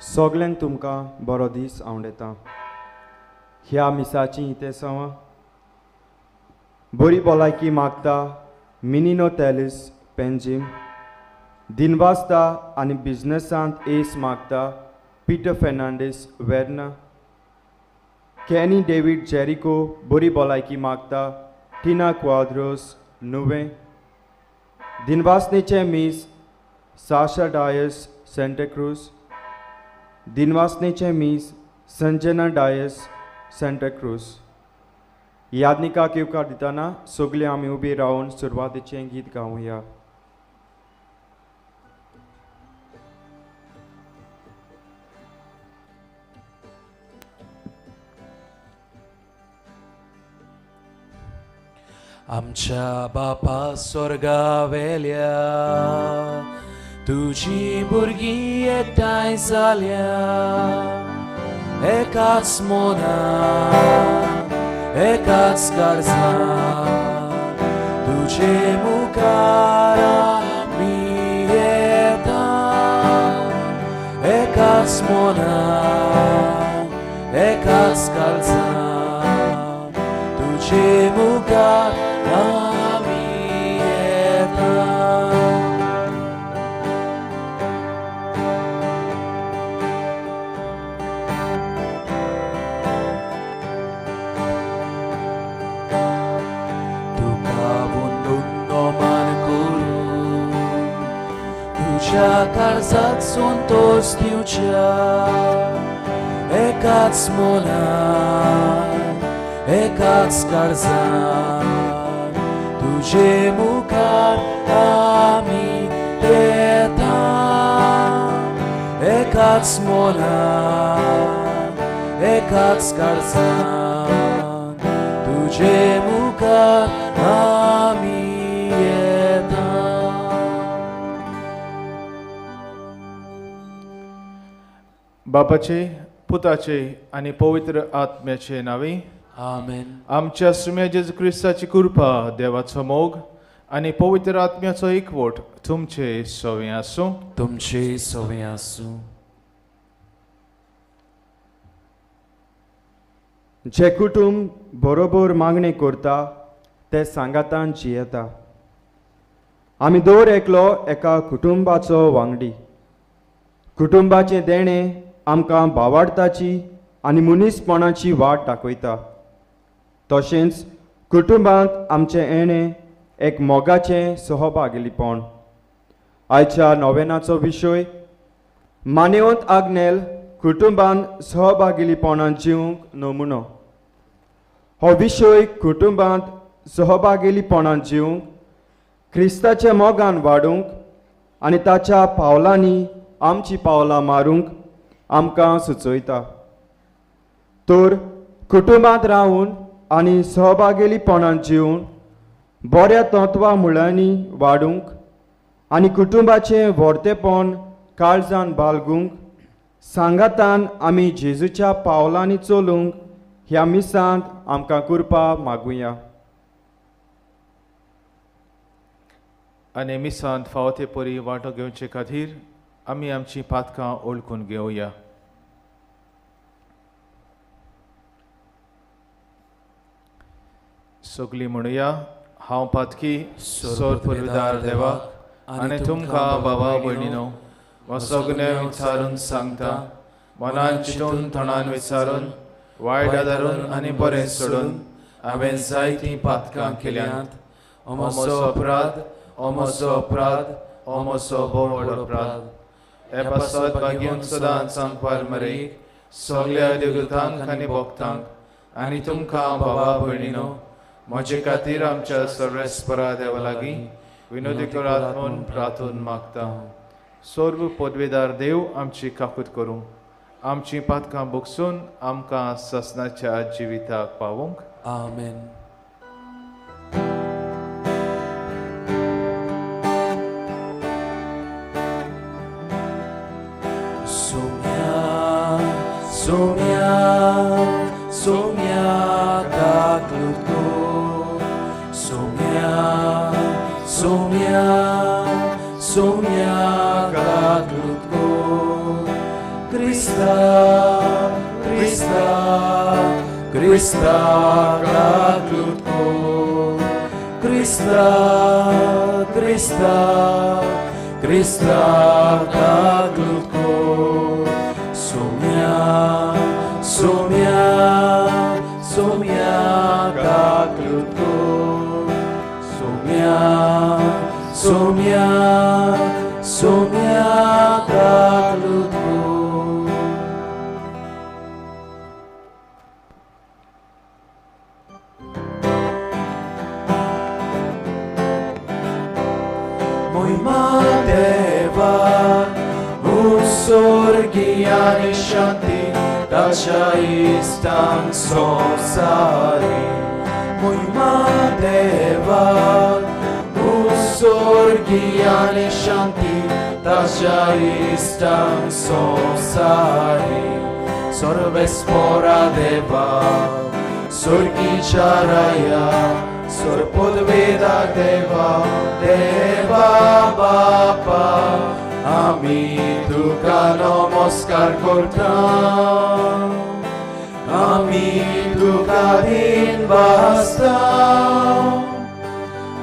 सगल्यांक तुमकां बरो दीस आवडटा। ह्या मिसाची इतेसांवां बरी भलायकी मागता मिनिनो तेलिस पेंजीम, दिनवासता आनी बिजनसांत एस मागता Peter Fernandes Verna, Kenny David Jericho बरी भलायकी मागता टिना क्वाद्रोस नुवें, दिनवासनेचें मीस साशा डायस सेंटाक्रूज, दिनवासनेचें मीस संजना डायस सेंटाक्रूज। यादनिकाक येवकार दितना सगळीं आमी उबी रावन सुरवातेचें गीत गावया। आमच्या बापा स्वर्गावेल्या तुजी भुरगीं एकठांय जाल्या, एकाच मनान एकाच काळजान तुजे मुखार आमी येता, एकाच मनान एकाच काळजान तुजे मुखार आमी येता। तुका वंदून मान करून तुज्या काळजाक संतोश दिवच्या, एकाच मनान एकाच काळजान तुजे मुखार आमी येता, एकाच मनान एकाच काळजान तुजे मुखार आमी येता। बापाचे पुताचे आनी पवित्र आत्म्याचे नांवी आमेन। आमच्या सुम्या जेजू क्रिस्ताची कृपा, देवाचो मोग आनी पवित्र आत्म्याचो एकवट तुमचे सवे आसूं। तुमचे सवे आसूं। जे कुटुंब बरोबर मागणें करता ते सांगातान जियेता। आमी दर एकलो एका कुटुंबाचो वांगडी। कुटुंबाचें देणें आमकां भावार्थाची आनी मनीसपणाची वाट दाखयता। तशेंच कुटुंबांत आमचें येणें एक मोगाचें सहभागीपण। आयच्या नोवेनाचो विशय मानेवंत आग्नेल कुटुंबान सहभागीपणान जिवंक नमुनो। हो विशय कुटुंबांत सहभागीपणान जिवंक, क्रिस्ताच्या मोगान वाडूंक आनी ताच्या पावलांनी आमची पावलां मारूंक आमकां सुचयता। तर कुटुंबांत रावन आनी सहभागीपणान जिवन बऱ्या तत्वां मुळांनी वाडूंक आनी कुटुंबाचें व्हरतेपण काळजान बाळगूंक सांगातान आमी जेजूच्या पावलांनी चलूंक ह्या मिसांत आमकां कृपा मागुया। आनी मिसांत फावो ते परी वांटो घेवचे खातीर आमी आमची पातकां ओळखून घेवया। सगळीं म्हणुया, हांव पातकी सोर पुरविदार देवाक आनी तुमकां बाबा भयणीनो हो सगळें विचारून सांगता, मनान चिंतून तोंडान विचारून वायट आदारून आनी बरें सोडून हांवें जायतीं पातकां केल्यांत। हो म्हजो अपराध, हो म्हजो अपराध, हो म्हजो भोव व्हड अपराध। हे पासत भाग्यून सदांच सांगपार मरेक सगल्या देवदूतांक आनी भक्तांक आनी तुमकां बाबा भयणीनो म्हजे खातीर आमच्या सर्वेस्परा देवा लागीं विनोदी करात म्हूण प्रार्थून मागता। सर्व पदवेदार देव आमची काकूत करूं, आमची पातकां भोगसून आमकां ससनाच्या जिविताक पावोवंक। आमेन। Saumya Saumya Saumya काकलूत Saumya Saumya Saumya काकलूत Krista, Krista, Krista काकलूत कोर. Krista, Krista, Krista काकलूत कोर. सोम्या, सोम्या, सोम्या काकलूत कोर. सोम्या, सोम्या, सोम्या काकलूत कोर. मोहिमा देवा उत्सर्गी आनी शांती ताच्या इश्टांक संवसारी. मोहिमा देवा उत्सर्गी आनी शांती ताच्या इश्टांक संवसारी. सर्वेस्पोरा देवा स्वर्गीच्या राया सर्वपदवेदा देवा देवा बापा आमी तुका नमस्कार करता, आमी तुका दिन वाजता.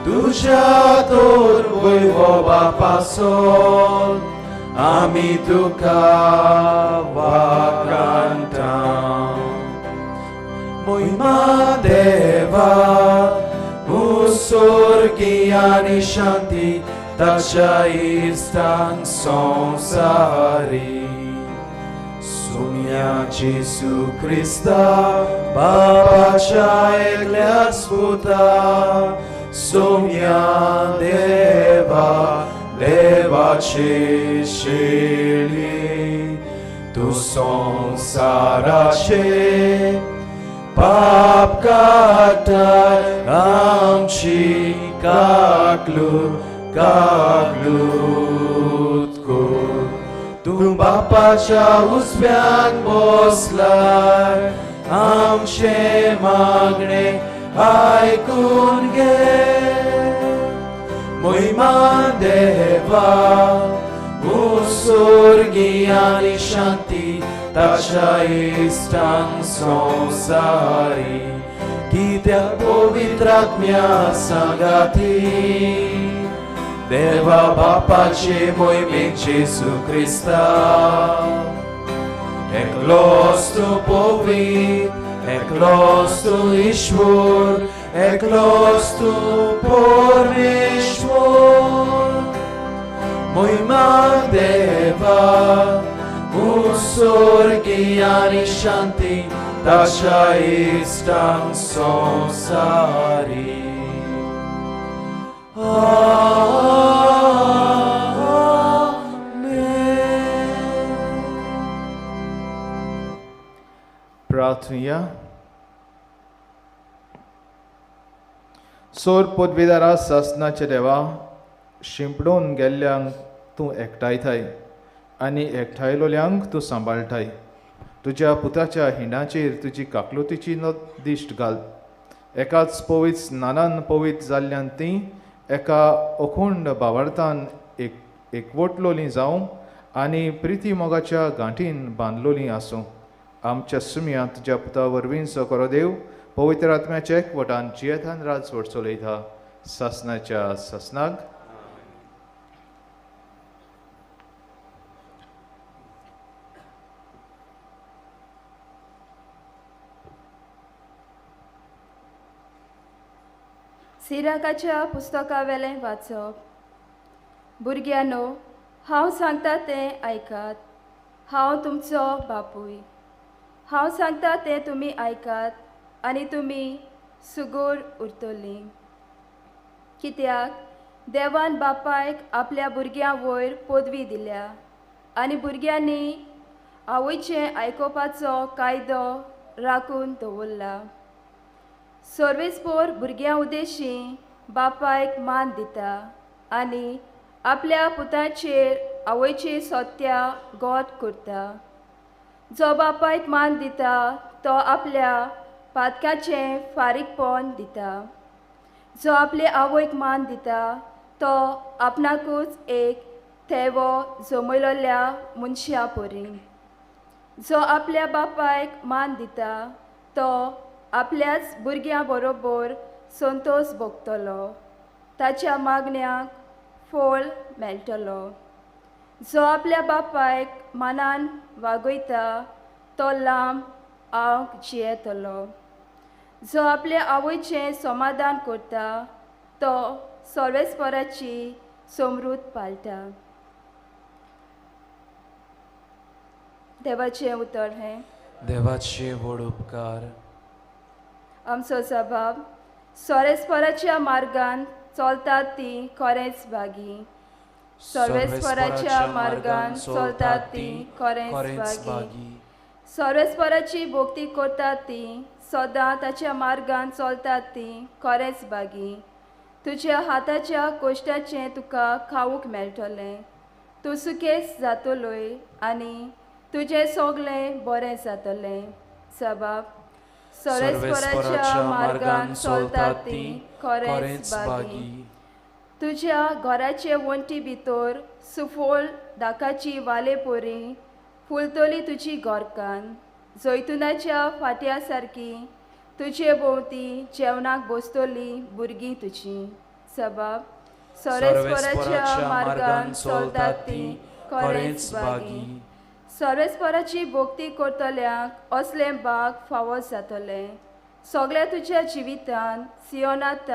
तुज्या तोर वैभवा पासून आमी तुका वाखाणता. मोहिमा देवा उत्सर्गी आनी शांती ताच्या इश्टांक संवसारी. सोम्या जेजू क्रिस्ता बापाच्या एकल्याच पुता, सोम्या देवा देवाची शेली, तूं संवसाराचे पाप काडटाय आमची काकलूत काकलूत कोर. तूं बापाच्या उजव्यान बसलाय, आमचें मागणें आयकून घे. मोहिमा देवा उत्सर्गी आनी शांती ताच्या इश्टांक संवसारी. कित्याक पवित्र आत्म्या सांगाती देवा बापाचे मोहिमेक जेजू क्रिस्ता. एकलोच तूं पवित्र, एकलोच तूं ईश्वर, एकलोच तूं परमेश्वर. मोहिमा देवा उत्सर्गी आनी शांती ताच्या इश्टांक संवसारी. आमेन. प्रार्थुया. सोर पदवीदारा सासनाचे देवा, शिंपडून गेल्ल्यांक तूं एकठांयताय आनी एकठांयलोल्यांक तूं सांबाळटाय. तुज्या पुताच्या हिंडाचेर तुजी काकलुतीची दिश्ट घाल. एकाच पवित्र स्नानान पवित्र जाल्ल्यान तीं एका अखंड भावार्थान एकवटलोलीं जावं आनी प्रिती मोगाच्या गांठीन बांदलोलीं आसूं. आमच्या सुमया तुज्या पुता वरवीं करो देव पवित्र आत्म्याच्या एकवटान जियेतान राजवट चलयता सासनाच्या सासनाक. सिराकाच्या पुस्तकावेलें वाचप. भुरग्यांनो, हांव सांगता तें आयकात. हांव तुमचो बापूय. हांव सांगता तें तुमी आयकात आनी तुमी सुगूर उरतलीं. कित्याक देवान बापायक आपल्या भुरग्यां वयर पदवी दिल्या आनी भुरग्यांनी आवयचें आयकुपाचो कायदो राखून दवरला. सर्वेस्पोर भुरग्यां उद्देशी बापायक मान दिता आनी आपल्या पुताचेर आवयची सत्या गोट करता. जो बापायक मान दिता तो आपल्या पातकाचें फारीकपण दिता. जो आपले आवयक मान दिता तो आपणाकूच एक थेवो जमयलोल्या मनशा परी. जो आपल्या बापायक मान दिता तो आपल्याच भुरग्यां बरोबर संतोश भोगतलो, ताच्या मागण्यांक फळ मेळटलो। जो आपल्या बापायक मानान वागयता तो लांब आवक जियेतलो। जो आपल्या आवयचें समाधान करता तो सर्वेस्पराची समृद्ध पाळटा। देवाचें उतर हें। देवाचे व्हड उपकार। आमचो सभाव सर्वेस्पराच्या मार्गान चलतात ती खरेंच भागी। सर्वेस्पराच्या मार्गान चलतात ती खरेंच भागी। सर्वेस्पराची भक्ती करतात ती सदां ताच्या मार्गान चलतात ती खरेंच भागी। तुज्या हाताच्या कोश्टाचें तुका खावंक मेळटलें, तूं सुकेस जातलोय आनी तुजें सगळें बरें जातलें। सबाब सर्वेस्पराच्या मार्गान चलतात ती खरेंच भागी। तुज्या घराचे वण्टी भितर सुफळ दाकाची वालेपोरी फुलतली तुजी घरकान्न। जैतुनाच्या फाट्या सारकी तुजे भोंवती जेवणाक बसतली भुरगीं तुजी। सबाब सर्वेस्पराच्या मार्गान चलतात ती खरेंच भागी। सर्वेस्पराची भक्ती करतल्यांक असलें भाग फावो जातलें। सगळ्या तुज्या जिवितान सियोनांत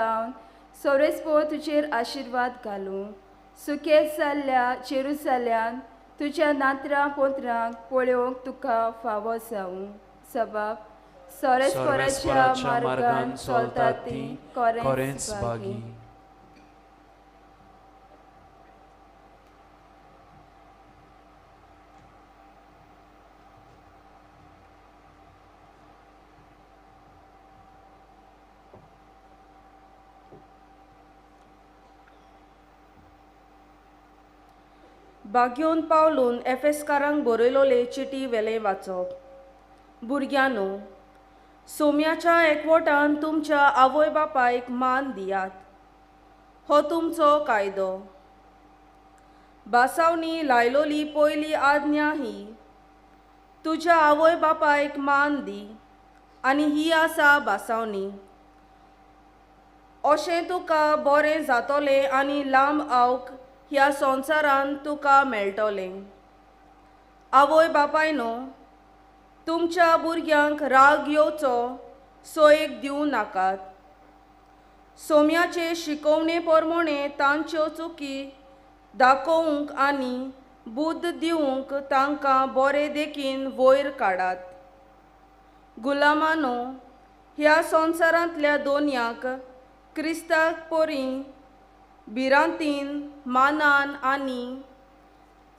सर्वेस्पर तुजेर आशिर्वाद घालूं। सुकेस जाल्ल्या जेरुजाल्यान तुज्या नात्रां पोत्रांक पळोवंक तुका फावो जावं। सबाब सर्वेस्पराच्या मार्गान चलतात ती खरेंच भागी। बाग्योन पावलून एफेसकारांक बरयलोले चिटी वेलें वाचप। भुरग्यांनो, सोम्याच्या एकवटान तुमच्या आवय बापायक मान दियात, हो तुमचो कायदो। बासावनी लायलोली पयली आज्ञा ही, तुज्या आवय बापायक मान दी, आनी ही आसा बासावनी। अशें तुका बरें जातलें आनी लांब आवक ह्या संवसारान तुका मेळटलें। आवय बापायनो, तुमच्या भुरग्यांक राग येवचो सोयेक दिवं नाकात। सोम्याचे शिकोवणे प्रमाणे तांच्यो चुकी दाखोवंक आनी बुद्द दिवंक तांकां बरे देखीन वयर काडात। गुलामानो, ह्या संवसारांतल्या दोनयांक क्रिस्ताक परी भिरांतीन मानान आनी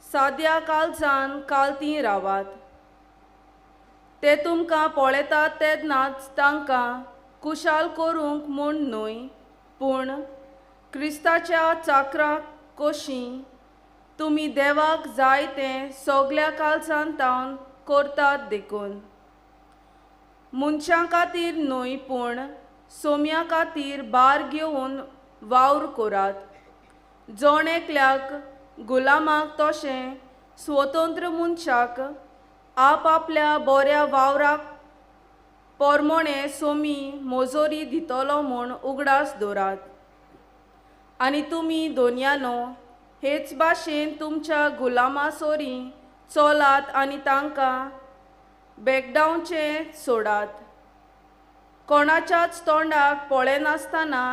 साद्या काळजान कालती रावात। ते तुमकां पळयतात तेन्नाच तांकां कुशाल करूंक म्हूण न्हय, पूण क्रिस्ताच्या चाकराक कशी तुमी देवाक जाय तें सगल्या काळजान तावन करतात देखून। मनशां खातीर न्हय, पूण सोम्या खातीर भार घेवन वावर करात। जण एकल्याक गुलामाक तशें स्वतंत्र मनशाक आप आपल्या बऱ्या वावराक पोरमोणे सोमी मोजोरी दितलो म्हूण उगडास दवरात। आनी तुमी दोनयानो हेच भाशेन तुमच्या गुलामा सोरी चलात आनी तांकां बेगडावचें सोडात। कोणाच्याच तोंडाक पळयनासतना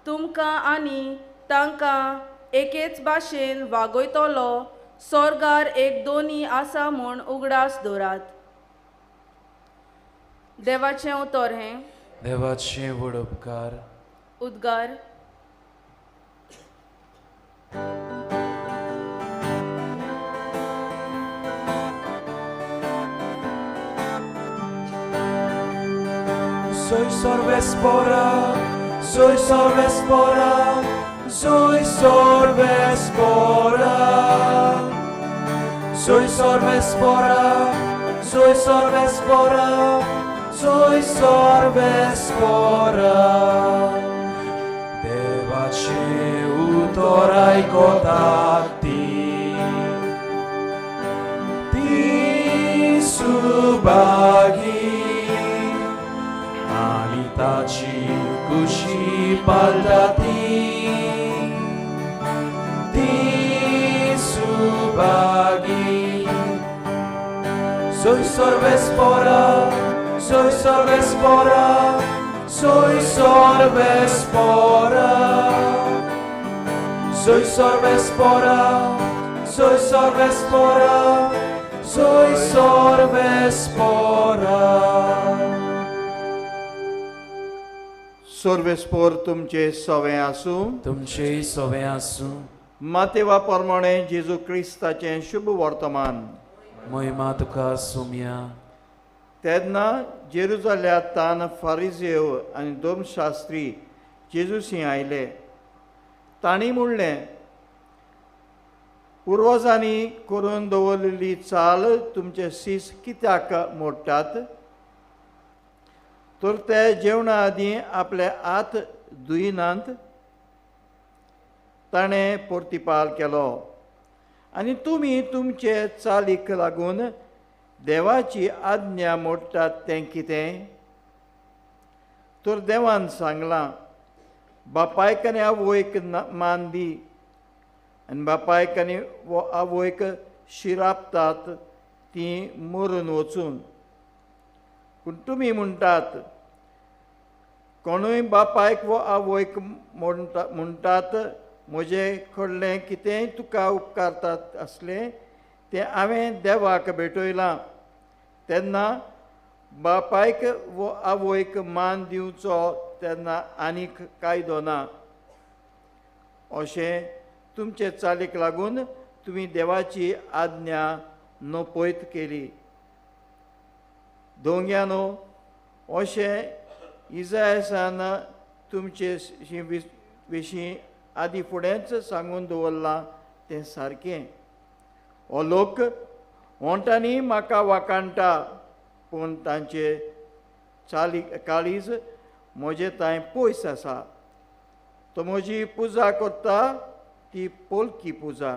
तुमकां आनी तांकां एकेच भाशेन वागयतलो सोर्गार एक दोनी आसा म्हूण उगडास दवरात। देवाचें उतर हें। देवाचें व्हड उपकार। उद्गार। Soy sorvespora, soy sorvespora, soy sorvespora. Soy sorvespora, soy sorvespora, soy sorvespora. Devace utorai kotati, ti Subhagi आनी ताची खुशी पाळटा ती ती Subhagi. Soy sorvespora, soy sorvespora, soy sorvespora. Soy sorvespora, soy sorvespora, soy sorvespora. सोर्वेस्पोर तुमचे सवें आसूं. तुमचे सवें आसूं. मातेवा प्रमाणे जेजू क्रिस्ताचें शुभ वर्तमान. महिमा तुका सोम्या. तेन्ना जेरुजाल्यांतान फारिजेव आनी धर्मशास्त्री जेजूसी आयले. तांणी म्हणलें, पुर्वजांनी करून दवरलेली चाल तुमचे शीस कित्याक मोडटात? तर ते जेवणा आदीं आपले हात धुयनात. ताणें प्रतिपाल केलो, आनी तुमी तुमचे चालीक लागून देवाची आज्ञा मोडटात तें कितें? तर देवान सांगलां, बापायक आनी आवयक मान दी आनी बापायक आनी आवयक शिरापतात तीं मरून वचून. पूण तुमी म्हणटात, कोणूय बापायक वो आवयक म्हणटात म्हजे कडलें कितेंय तुका उपकारतात आसलें तें हांवें देवाक भेटयलां, तेन्ना बापायक वो आवयक मान दिवचो तेन्ना आनीक कायदो ना. अशें तुमचे चालीक लागून तुमी देवाची आज्ञा नपयत केली. दोंग्यानो, अशें इजायसान तुमचे विशीं आदी फुडेंच सांगून दवरलां तें सारकें. हो लोक ओंठांनी म्हाका वाखाणटा, पूण तांचे चाली काळीज म्हजे थंय पयस आसा. तो म्हजी पुजा करता ती पोलकी पुजा,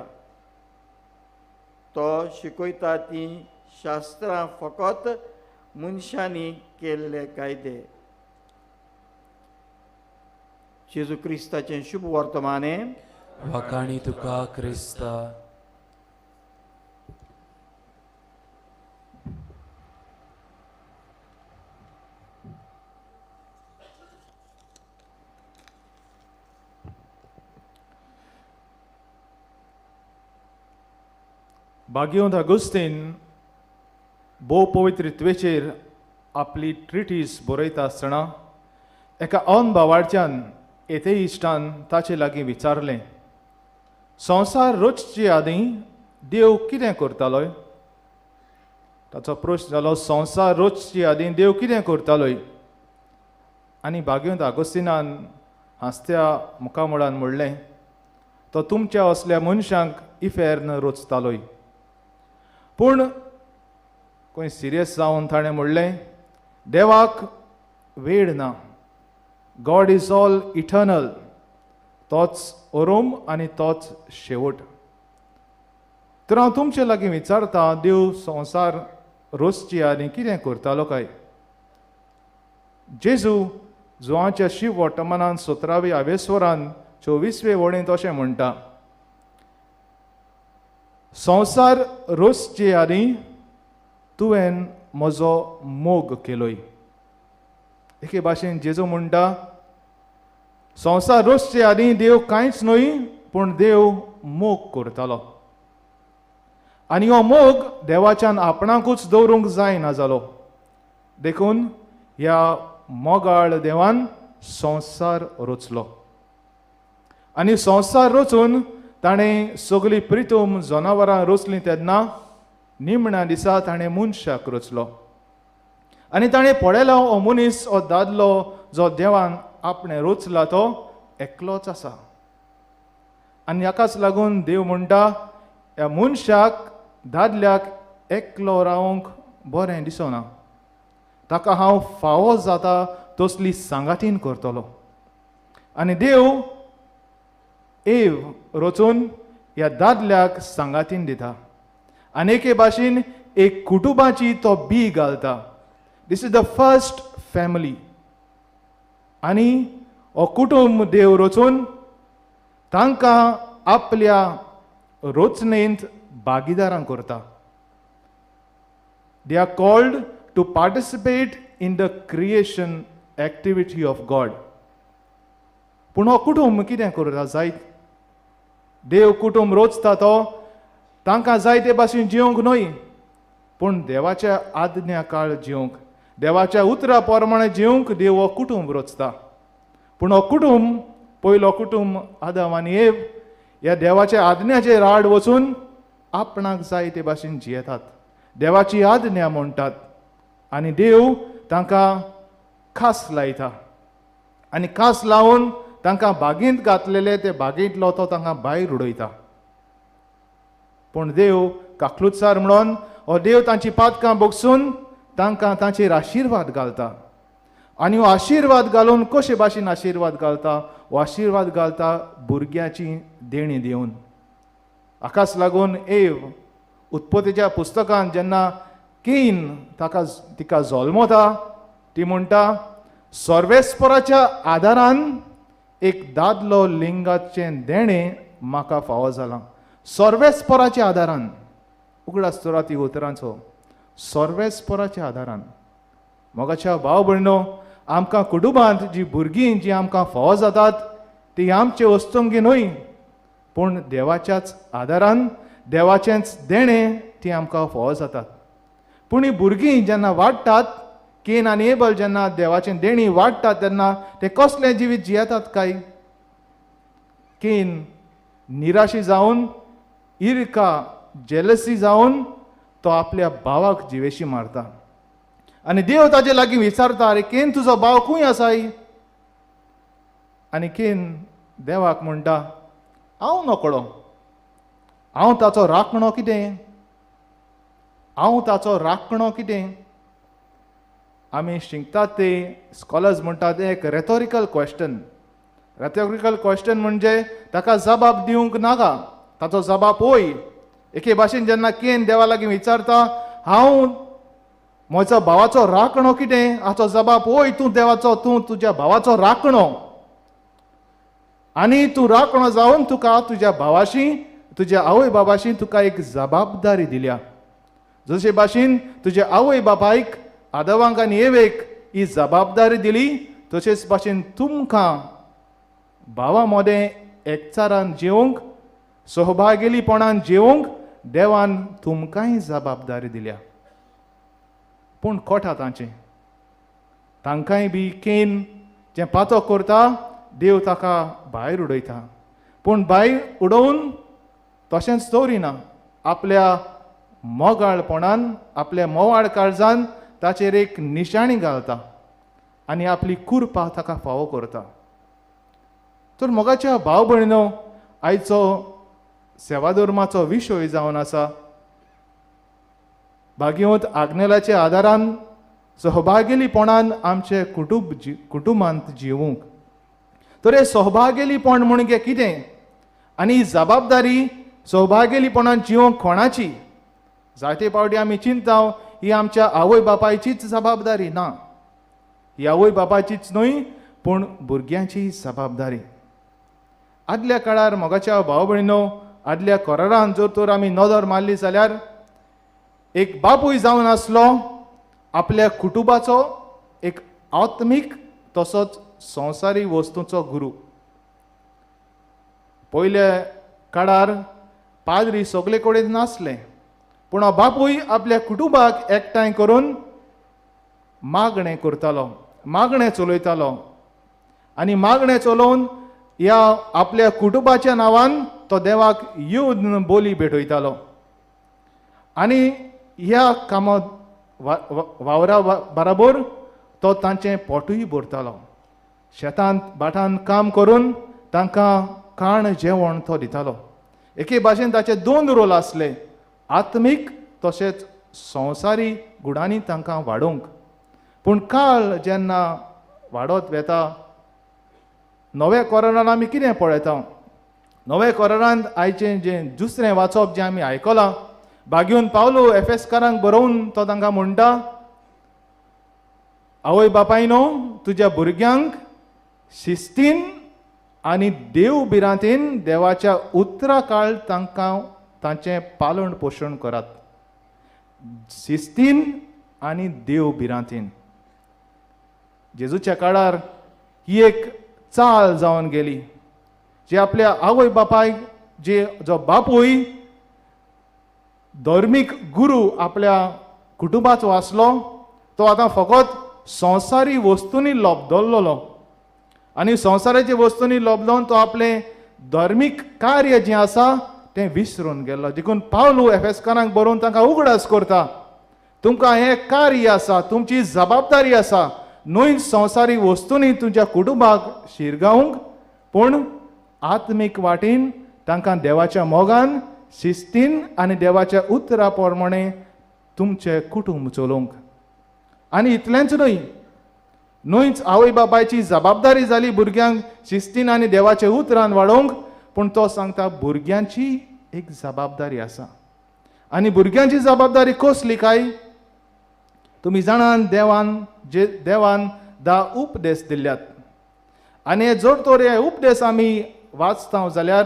तो शिकयता तीं शास्त्रां फकत मनशांनी केल्ले कायदे. जेजू क्रिस्ताचें शुभ वर्तमाने. वाखाणी तुका क्रिस्ता. भाग्यवंत अगुस्तीन भोव पवित्रत्वेचेर आपली ट्रिटीज बरयता आसतना एका अनभावार्थ्यान एथेइश्टान ताचे लागीं विचारलें, संवसार रचचे आदीं देव कितें करतालोय? ताचो प्रश्न जालो, संवसार रचचे आदीं देव कितें करतालोय? आनी भाग्यवंत आगोस्तिनान हांसत्या मुखामळान म्हणलें, तो तुमच्या असल्या मनशांक इफेर्न रचतालोय. पूण खंय सिरियस जावन ताणें म्हणलें, देवाक वेळ ना. गॉड is all eternal. तोच ओरोम आनी तोच शेवट. तर हांव तुमचे लागीं विचारता, देव संवसार रचचे आनी कितें करतालो काय? जेजू जुवांच्या शिव वर्तमानान 17वे आवेस्वरान 24वे वळींत अशें म्हणटा, संवसार रचचे आदीं तुवें म्हजो मोग केलोय. एके भाशेन जेजू म्हणटा, संवसार रचचे आदीं देव कांयच न्हय, पूण देव मोग करतालो. आनी हो मोग देवाच्यान आपणाकूच दवरूंक जायना जालो. देखून ह्या मोगाळ देवान संवसार रचलो. आनी संवसार रचून ताणें सगळीं प्रितूम जनावरां रचलीं तेन्ना निमण्या दिसा ताणें मनशाक रचलो. आनी ताणें पळयलो हो मनीस, हो दादलो जो देवान आपणें रचला तो एकलोच आसा. आनी हाकाच लागून देव म्हणटा, ह्या मनशाक, दादल्याक एकलो रावंक बरें दिसना, ताका हांव फावो जाता तसली सांगातीन करतलो. आनी देव एव रचून ह्या दादल्याक सांगातीन दिता. आनी एके भाशेन एक कुटुंबाची तो बी घालता. This is the first family. आनी हो कुटुंब देव रचून तांकां आपल्या रचनेंत भागीदारां करता. They are called to participate in the creation activity of God. पूण हो कुटुंब कितें करता जायत? देव कुटुंब रोचता तो तांकां जाय ते भाशेन जिवंक न्हय, पूण देवाच्या आज्ञा काळ जिवंक, देवाच्या उतरा प्रमाणे जिवंक देव हो कुटुंब रोचता. पूण हो कुटुंब, पयलो कुटुंब आदम आनी एव, ह्या देवाच्या आज्ञाचेर आड वचून आपणाक जाय ते भाशेन जियेतात, देवाची आज्ञा म्हणटात आनी देव तांकां खास लायता आनी खास लावन तांकां बागेंत घातलेले ते बागेंतलो तो तांकां भायर उडयता. पूण देव काकलुतसार म्हणून हो देव तांची पातकां बगसून तांकां तांचेर आशिर्वाद घालता. आनी हो आशिर्वाद घालून कशे भाशेन आशिर्वाद घालता? हो आशिर्वाद घालता भुरग्याची देणी दिवन. हाकाच लागून एव उत्पत्तीच्या पुस्तकान जेन्ना केन ताका तिका जल्मता ती म्हणटा, सर्वेस्पराच्या आदारान एक दादलो लिंगाचें देणें म्हाका फावो जालां. सर्वेस्पराच्या आदारान, उगडास दवरात ती उतरांचो, सर्वेस्पराच्या आदारान. मोगाच्या भाव भयणो, आमकां कुटुंबांत जी भुरगीं जी आमकां फावो जातात ती आमचे वस्तुंगी न्हय, पूण देवाच्याच आदारान, देवाचेंच देणें ती आमकां फावो जातात. पूण ही भुरगीं जेन्ना वाडटात, केन आनी एबल जेन्ना देवाचें देणी वाडटात तेन्ना ते कसलें जिवीत जियेतात काय? केन निराशी जावन, इरका जेलसी जावन तो आपल्या भावाक जिवेशी मारता आनी देव ताजे लागीं विचारता, अरे केन, तुजो भाव खंय आसाय? आनी केन देवाक म्हणटा, हांव नकळो, हांव ताचो राखणो कितें, हांव ताचो राखणो कितें? आमी शिकतात ते स्कॉलर्स म्हणटात ते एक रेथोरिकल क्वेश्चन. रेथोरिकल क्वेश्चन म्हणजे ताका जबाब दिवंक नाका, ताचो जबाब होय. एके भाशेन जेन्ना केन देवा लागीं विचारता, हांव म्हजो भावाचो राखणो कितें, हाचो जबाब होय, तूं देवाचो, तूं तुज्या भावाचो राखणो आनी तूं राखणो जावन तुका तुज्या भावाशी, तुज्या आवय बाबाशी तुका एक जबाबदारी दिल्या. जशे भाशेन तुज्या आवय बापायक, आदवांक आनी एवेक ही जबाबदारी दिली, तशेंच भाशेन तुमकां भावा मदें एकचारान जिवंक, सहभागेलीपणान जिवंक देवान तुमकांय जबाबदारी दिल्या. पूण कोठा तांचें, तांकांय बी केन जें पातक करता देव ताका भायर उडयता. पूण भायर उडोवन तशेंच दवरिना, आपल्या मोगाळपणान, आपल्या मोवाळ काळजान ताचेर एक निशाणी घालता आनी आपली कुरपा ताका फावो करता. तर मोगाच्या भाव भयणो, आयचो सेवाधर्माचो विशय जावन आसा भाग्यवंत आग्नेलाच्या आदारान सहभागेलीपणान आमचे कुटुंब कुटुंबांत जिवूंक. तर हे सहभागेलीपण म्हणजे कितें आनी ही जबाबदारी सहभागेलीपणान जिवंक कोणाची? जायते फावटी आमी चिंता ही आमच्या आवय बापायचीच जबाबदारी ना, ही आवय बापायचीच न्हय पूण भुरग्यांची जबाबदारी. आदल्या काळार मोगाच्या भाव भयणो, आदल्या करारान जर तर आमी नदर मारली जाल्यार एक बापूय जावन आसलो आपल्या कुटुंबाचो एक आत्मीक तसोच संवसारी वस्तूंचो गुरू. पयल्या काळार पाद्री सगळे कडेन नासले, पूण हो बापूय आपल्या कुटुंबाक एकठांय करून मागणें करतालो, मागणें चलयतालो आनी मागणें चलोवन ह्या आपल्या कुटुंबाच्या नांवान तो देवाक येवन बोली भेटयतालो. आनी ह्या कामा वावरा बराबर तो तांचें पोटूय भरतालो. शेतांत भाटांत काम करून तांकां खाण जेवण तो दितालो. एके भाशेन ताचे दोन रोल आसले, आत्मीक तशेंच संवसारी गुणांनी तांकां वाडोवंक. पूण काळ जेन्ना वाडत वेता, नव्या कोरारान आमी कितें पळयता? नव्या कोरारान आयचें जें दुसरें वाचप जें आमी आयकलां, बागेवन पावलो एफेसकारांक बरोवन तो तांकां म्हणटा, आवय बापायनो तुज्या भुरग्यांक शिस्तीन आनी देव भिरांतीन देवाच्या उतरा काळ तांकां तांचें पालन पोशण करात. शिस्तीन आनी देव भिरांतीन. जेजूच्या काळार ही एक चाल जावन गेली जी आपल्या आवय बापायक, जे जो बापूय धर्मीक गुरू आपल्या कुटुंबाचो आसलो तो आतां फकत संवसारी वस्तूंनी लोबदल्लो आनी संवसाराच्या वस्तूंनी लोबदोवन तो आपलें धर्मीक कार्य जें आसा तें विसरून गेल्लो. देखून पावलू एफेसकारांक बरोवन तांकां उगडास करता, तुमकां हें कार्य आसा, तुमची जबाबदारी आसा, न्हय संवसारी वस्तूंनी तुमच्या कुटुंबाक शिरगावंक, पूण आत्मीक वाटेन तांकां देवाच्या मोगान, शिस्तीन आनी देवाच्या उतरा प्रमाणे तुमचें कुटुंब चलोवंक. आनी इतलेंच न्हय, न्हयच आवय बापायची जबाबदारी जाली भुरग्यांक शिस्तीन आनी देवाच्या उतरान वाडोवंक, पूण तो सांगता भुरग्यांची एक जबाबदारी आसा. आनी भुरग्यांची जबाबदारी कसली काय? तुमी जाणान देवान जे देवान 10 उपदेश दिल्यात आनी जर तर हे उपदेश आमी वाचता जाल्यार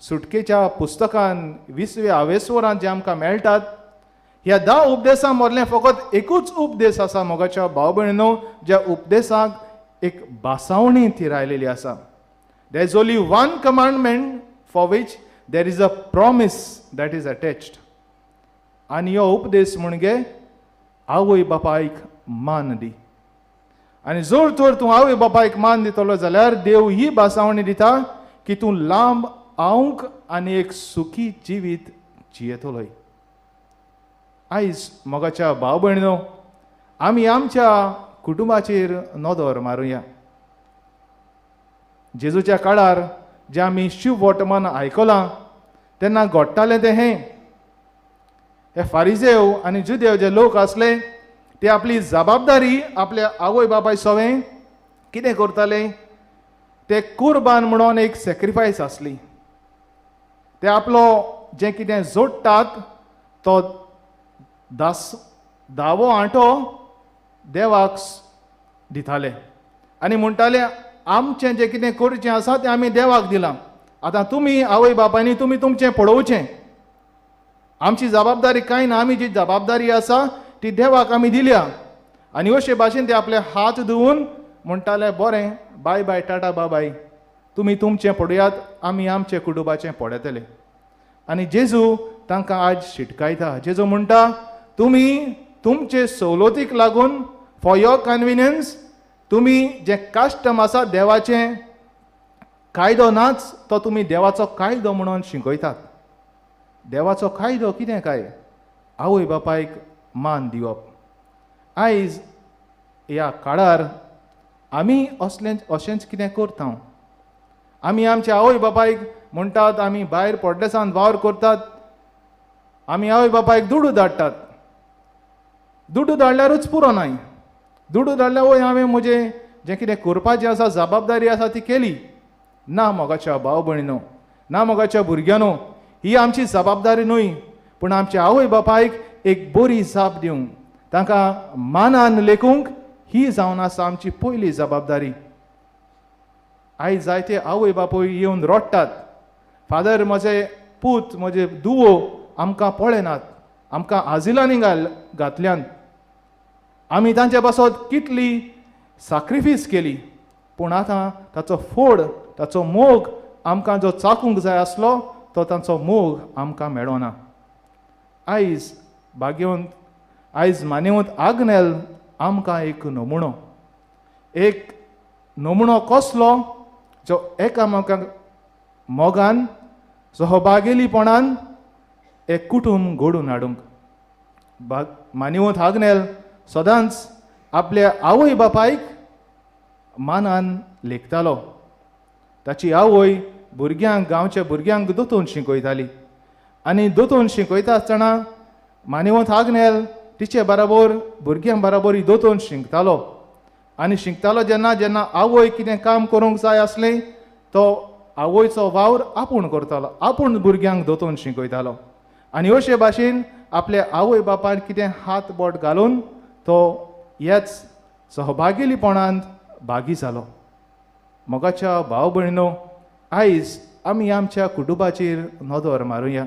सुटकेच्या पुस्तकान 20व्या आवेस्वरान जे आमकां मेळटात ह्या 10 उपदेसां मदलें फकत एकूच उपदेश आसा मोगाच्या भाव भयणीनो, ज्या उपदेसाक एक भासावणी थिरायलेली आसा. There is only one commandment for which there is a promise that is attached. आनी हो उपदेश म्हणजे आवय बापायक मान दी. आनी जर तर तूं आवय बापायक मान दितलो जाल्यार देव ही भासावणी दिता की तूं लांब आवंक आनी एक सुखी जिवीत जियेतलोय. आयज मोगाच्या भाव भयणीनो, आमी आमच्या कुटुंबाचेर नदर मारुया. जेजूच्या काळार जें आमी शिववर्तमान आयकलां तेन्ना घडटालें तें हें, हे फारिजेव आनी जुदेव जे लोक आसले ते आपली जबाबदारी आपल्या आवय बापाय सवें कितें करताले, ते कुर्बान म्हणून एक सॅक्रिफायस आसली. ते आपलो जें कितें जोडटात तो धावो आंटो देवाक दिताले आनी म्हणटाले आमचें जें कितें करचें आसा तें आमी देवाक दिलां, आतां तुमी आवय बापायनी तुमी तुमचें पळोवचें, आमची जबाबदारी कांय ना, आमी जी जबाबदारी आसा ती देवाक आमी दिल्या. आनी अशे भाशेन ते आपले हात धुवून म्हणटाले बरें, बाय बाय, टाटा बाय, तुमी तुमचें पळयात, आमी आमचें कुटुंबाचें पळयतले. आनी जेजू तांकां आज शिटकायता. जेजू म्हणटा तुमी तुमचे सवलतीक लागून, फॉर your convenience, तुमी जें कस्टम आसा देवाचें कायदो नाच तो तुमी देवाचो कायदो म्हणून शिकयतात. देवाचो कायदो कितें काय? आवय बापायक मान दिवप. आयज ह्या काळार आमी असलें अशेंच कितें करता. आमी आमच्या आवय बापायक म्हणटात आमी भायर परदेसांत वावर करतात, आमी आवय बापायक दुडू धाडटात. दुडू धाडल्यारूच पुरो नाय, दुडू धाडल्यार वय हांवें म्हजें जें कितें करपाचें आसा, जबाबदारी आसा ती केली ना. मोगाच्या भाव भयणीनो, ना मोगाच्या भुरग्यांनो, ही आमची जबाबदारी न्हय, पूण आमच्या आवय बापायक एक बरी जाप दिवंक, तांकां मानान लेखूंक ही जावन आसा आमची पयली जबाबदारी. आयज जायते आवय बापूय येवन रडटात, फादर म्हजे पूत म्हजे दुवो आमकां पळयनात, आमकां आजिलांनी घातल्यान, आमी तांचे पासत कितली साक्रिफीस केली, पूण आतां ताचो फोड, ताचो मोग आमकां जो चाकूंक जाय आसलो तो तांचो मोग आमकां मेळना. आयज भाग्यवंत, आयज मानेवंत आग्नेल आमकां एक नमुणो, एक नमुणो कसलो जो एकामेकांक मोगान, सहभागेलीपणान एक कुटुंब घडोवन हाडूंक. मानेवंत आग्नेल सदांच आपल्या आवय बापायक मानान लेखतालो. ताची आवय भुरग्यांक, गांवच्या भुरग्यांक दोतोन शिकयताली आनी दोतोन शिकयता आसतना मानेवंत आग्नेल तिचे बराबर भुरग्यां बराबर दोतोन शिंकतालो. आनी शिंकतालो जेन्ना जेन्ना आवय कितें काम करूंक जाय आसलें तो आवयचो वावर आपूण करतालो, आपूण भुरग्यांक दोतोन शिकयतालो. आनी अशे भाशेन आपल्या आवय बापायन कितें हात बोट घालून तो ह्याच सहभागीपणांत भागी जालो. मोगाच्या भाव भयणीनो, आयज आमी आमच्या कुटुंबाचेर नदर मारुया.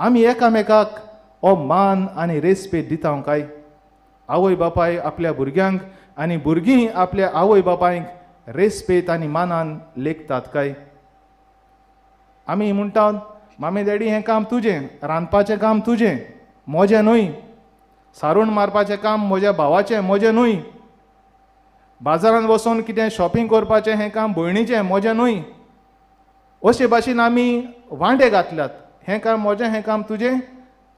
आमी एकामेकाक हो मान आनी रेस्पेद दिता काय? आवय बापाय आपल्या भुरग्यांक आनी भुरगीं आपल्या आवय बापायक रेस्पेद आनी मानान लेखतात काय? आमी म्हणटात, मामी डॅडी हें काम तुजें, रांदपाचें काम तुजें, म्हजें न्हय. सारून मारपाचें काम म्हज्या भावाचें, म्हजें न्हय. बाजारांत वचून कितें शॉपिंग करपाचें हें काम भयणीचें, म्हजें न्हय. अशे भाशेन आमी वांटे घातल्यात, हें काम म्हजें, हें काम तुजें.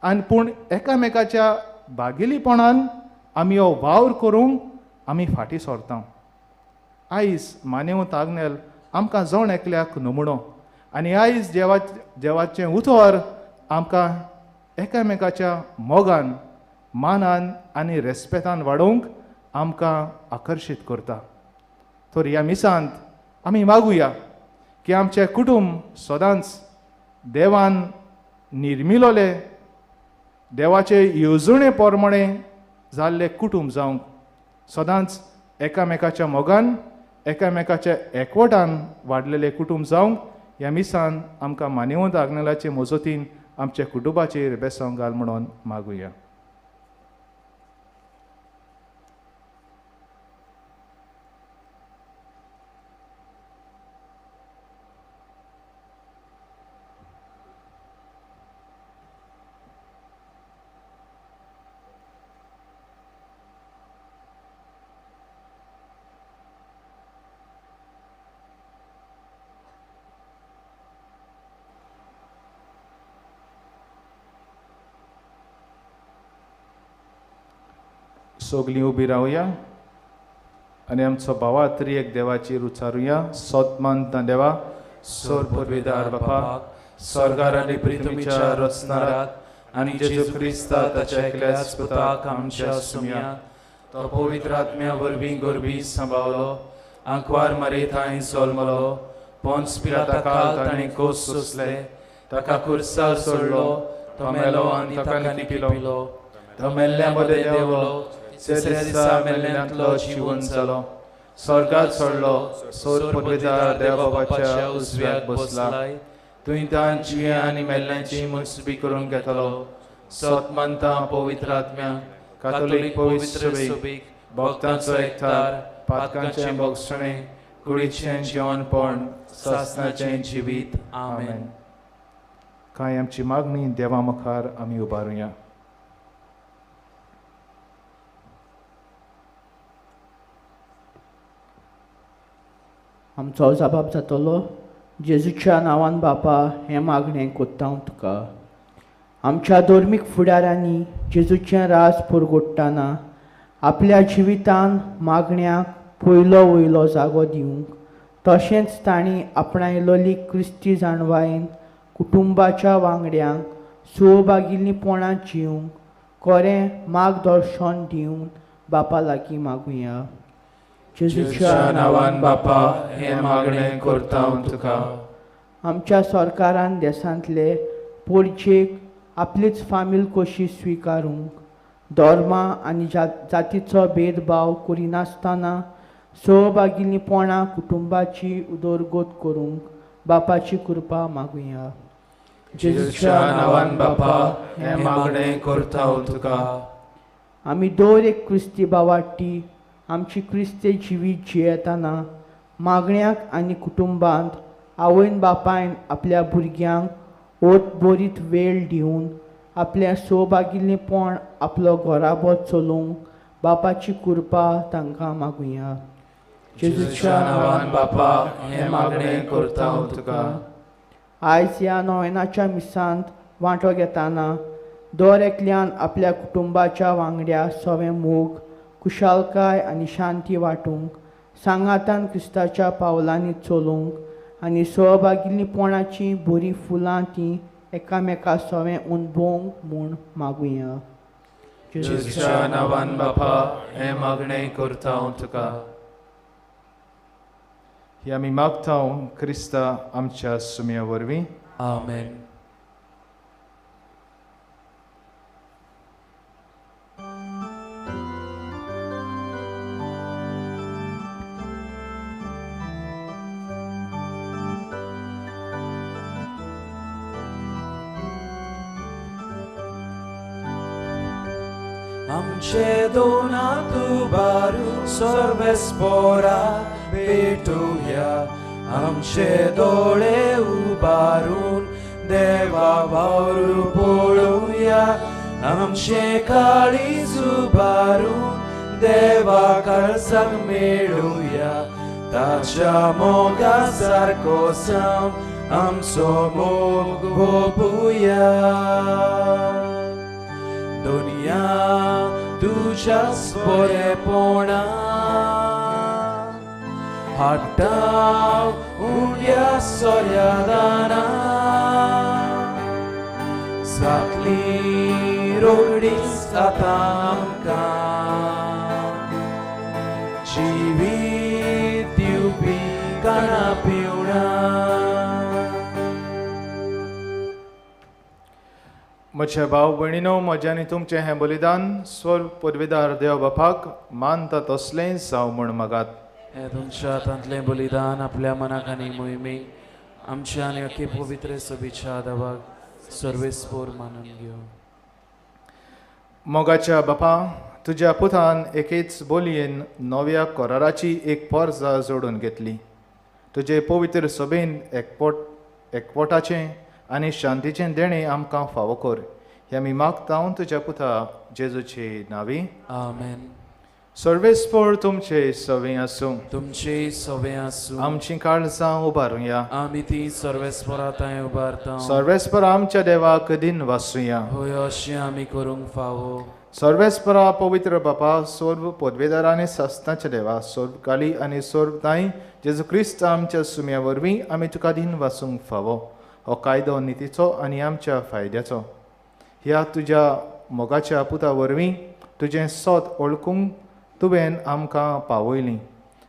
आनी पूण एकामेकाच्या भागिलीपणान आमी हो वावर करूंक आमी फाटीं सरता. आयज मानेवंत आग्नेल आमकां जण एकल्याक नमुणो आनी आयज देवाचें उतर आमकां एकामेकाच्या मोगान, मानान आनी रेस्पेतान वाडोवंक आमकां आकर्शीत करता. तर ह्या मिसांत आमी मागुया की आमचें कुटुंब सदांच देवान निर्मिलोले देवाचे येवजणे प्रमाणे जाल्लें कुटुंब जावंक सदांच एकामेकाच्या मोगान, एकामेकाच्या एकवटान वाडलेलें कुटुंब जावंक ह्या मिसान आमकां मानेवंत आग्नेलाचे मजतीन आमच्या कुटुंबाचेर बेसोंक घाल म्हणून मागुया. सगलीं उबी रावया आनी आमचो भावा त्रिएक देवाचेर उच्चारुया. सोत मानता देवा, सोर पुर्वेदार बापा, स्वर्गार आनी पृथ्वीच्या रचणाराक आनी जेजू क्रिस्ता ताच्या एकल्याच पुताक आमच्या सुम्या, तो पवित्र आत्म्या वरवीं गोरबी सांबावलो, आंकवार मारे थंय जल्मलो, पोन्स पिलाता ताणें कोस सोंसले, ताका खुर्सार सोडलो, तो मेलो आनी ताका निपिलो, तो मेल्ल्या मदें देंवलो, तिसऱ्या दिसा मेल्ल्यांतलो जिवन जालो, स्वर्गात सोडलो, सोर पुर्वेदार देवा बापाच्या उजव्याक बसला, थंय तान जिव्या आनी मेल्ल्यांची मुसबी करूंक घेतलो. सत मानता पवित्र आत्म्या, कातोलीक पवित्र सोबीक, भक्तांचो एकठार, पातकांचें भोगसणें, कुडीचें जिवनपण, सासणाचें जिवीत. आमेन. कांय आमची मागणी देवा मुखार आमी उबारुया. आमचो जबाब जातलो. जेजूच्या नांवान बापा हें मागणें कोत्ता हांव तुका. आमच्या धर्मीक फुडाऱ्यांनी जेजूचें राज पुरगोडटना आपल्या जिवितान मागण्याक पयलो वयलो जागो दिवंक, तशेंच तांणी आपणायलोली क्रिस्ती जाणवायेन कुटुंबाच्या वांगड्यांक सहभागिल्लीपणां जिवंक कोरें मार्गदर्शन दिवन बापा लागीं मागुया. जेजूच्या नांवान बापा हें मागणें करता हांव तुका. आमच्या सरकारान देशांतले पोरचेक आपलीच फामील कशी स्विकारूंक, धर्मा आनी जातीचो भेदभाव करिनासतना सहभागिल्लीपणां कुटुंबाची उदरगत करूंक बापाची कृपा मागुया. जेजूच्या नांवान बापा हें मागणें करता हांव तुका. आमी दर एक क्रिस्ती भावाटी आमची क्रिस्ती जिवीत जियेतना मागण्याक आनी कुटुंबांत आवयन बापायन आपल्या भुरग्यांक ओत बरीत वेळ दिवन आपलें सहभागिल्लेपण आपलो घराबो चलोवंक बापाची कृपा तांकां मागुया. जेजूच्या नांवान बापा हें मागणें करता हांव तुका. आयज ह्या नोवेनाच्या मिसांत वांटो घेतना दर एकल्यान आपल्या कुटुंबाच्या वांगड्या सवें मोग, कुशालकाय आनी शांती वांटूंक, सांगातान क्रिस्ताच्या पावलांनी चलोवंक आनी सहभागिल्लीपणाचीं बरीं फुलां तीं एकामेका सवें अणभवंक म्हूण मागुया. जेजूच्या नांवान बापा हें मागणें करता हांव तुका. ही आमी मागता क्रिस्ता आमच्या सुम्या वरवीं. आमेन. आमचे दोन हात उबारून सर्वेस्पोरा भेटुया, आमचे दोळे उबारून देवा वावर पळोवया, आमचे काळीज उबारून देवा काळजाक मेळुया, ताच्या मोगा सारको जावन आमचो मोग वोपुया. दुनिया तुज्याच बरेपणा हाडटा उण्या सोऱ्या जातली रोखडीच आतां आमकां जिवीत दिवपी काना पिवणा. म्हज्या भाव भयणीनो, म्हजें आनी तुमचें हें बलिदान स्वर पदवीदार देव बापाक मानता तसलें जावं म्हूण मागात. हें तुमच्या हातांतलें बलिदान आपल्या मनाक आनी मोहिमेक आमच्या आनी अखे पवित्र सभेच्या देवाक सर्वेस्पोर मानून घेवं. मोगाच्या बापा, तुज्या पुतान एकेच बोलयेन नव्या कराराची एक पर्जा जोडून घेतली. तुजे पवित्र सभेन एकवटाचें आनी शांतीचें देणें आमकां फावो कर, हें आमी मागता तुज्या पुता जेजूचे नांवी. आमेन. सर्वेस्पोर तुमचे सवे आसूं. तुमचे सवे आसूं. आमची काळजां उबारुया. आमी ती सर्वेस्पोरा थंय उबारता. सर्वेस्पोर आमच्या देवाक दिन वासुया. होय, अशें आमी करूंक फावो. सर्वेस्परा पवित्र बापा, सर्व पदवेदार आनी सस्ताच्या देवा, सर्व काली आनी सर्व ताई जेजू क्रिस्त आमच्या सुम्या वरवीं आमी तुका दिन वासूंक फावो. हो कायदो नितीचो आनी आमच्या फायद्याचो. ह्या तुज्या मोगाच्या पुता वरवीं तुजें सोत वळखूंक तुवें आमकां पावयली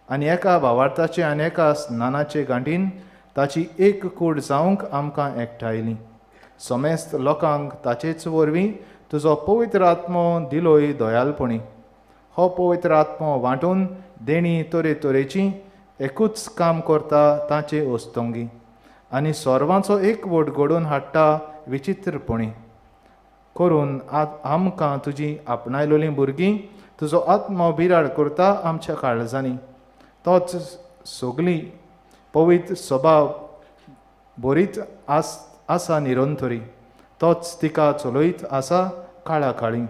आनी एका भावार्थाचे आनी एका स्नानाचे गांठीन ताची एक कूड जावंक आमकां एकठांयली. समेस्त लोकांक ताचेच वरवीं तुजो पवित्र आत्मो दिलोय दयालपणी. हो पवित्र आत्मो वांटून देणी तरेतरेची एकूच काम करता ताचे ओस्तोंगी आनी सर्वांचो एकवट घडोवन हाडटा विचित्रपणी करून आमकां तुजी आपणायलोलीं भुरगीं तुजो आत्मो बिराड करता आमच्या काळजांनी. तोच सगली पवित्र स्वभाव बरीच आसा निरंतरी, तोच तिका चलयत आसा काळा काळी.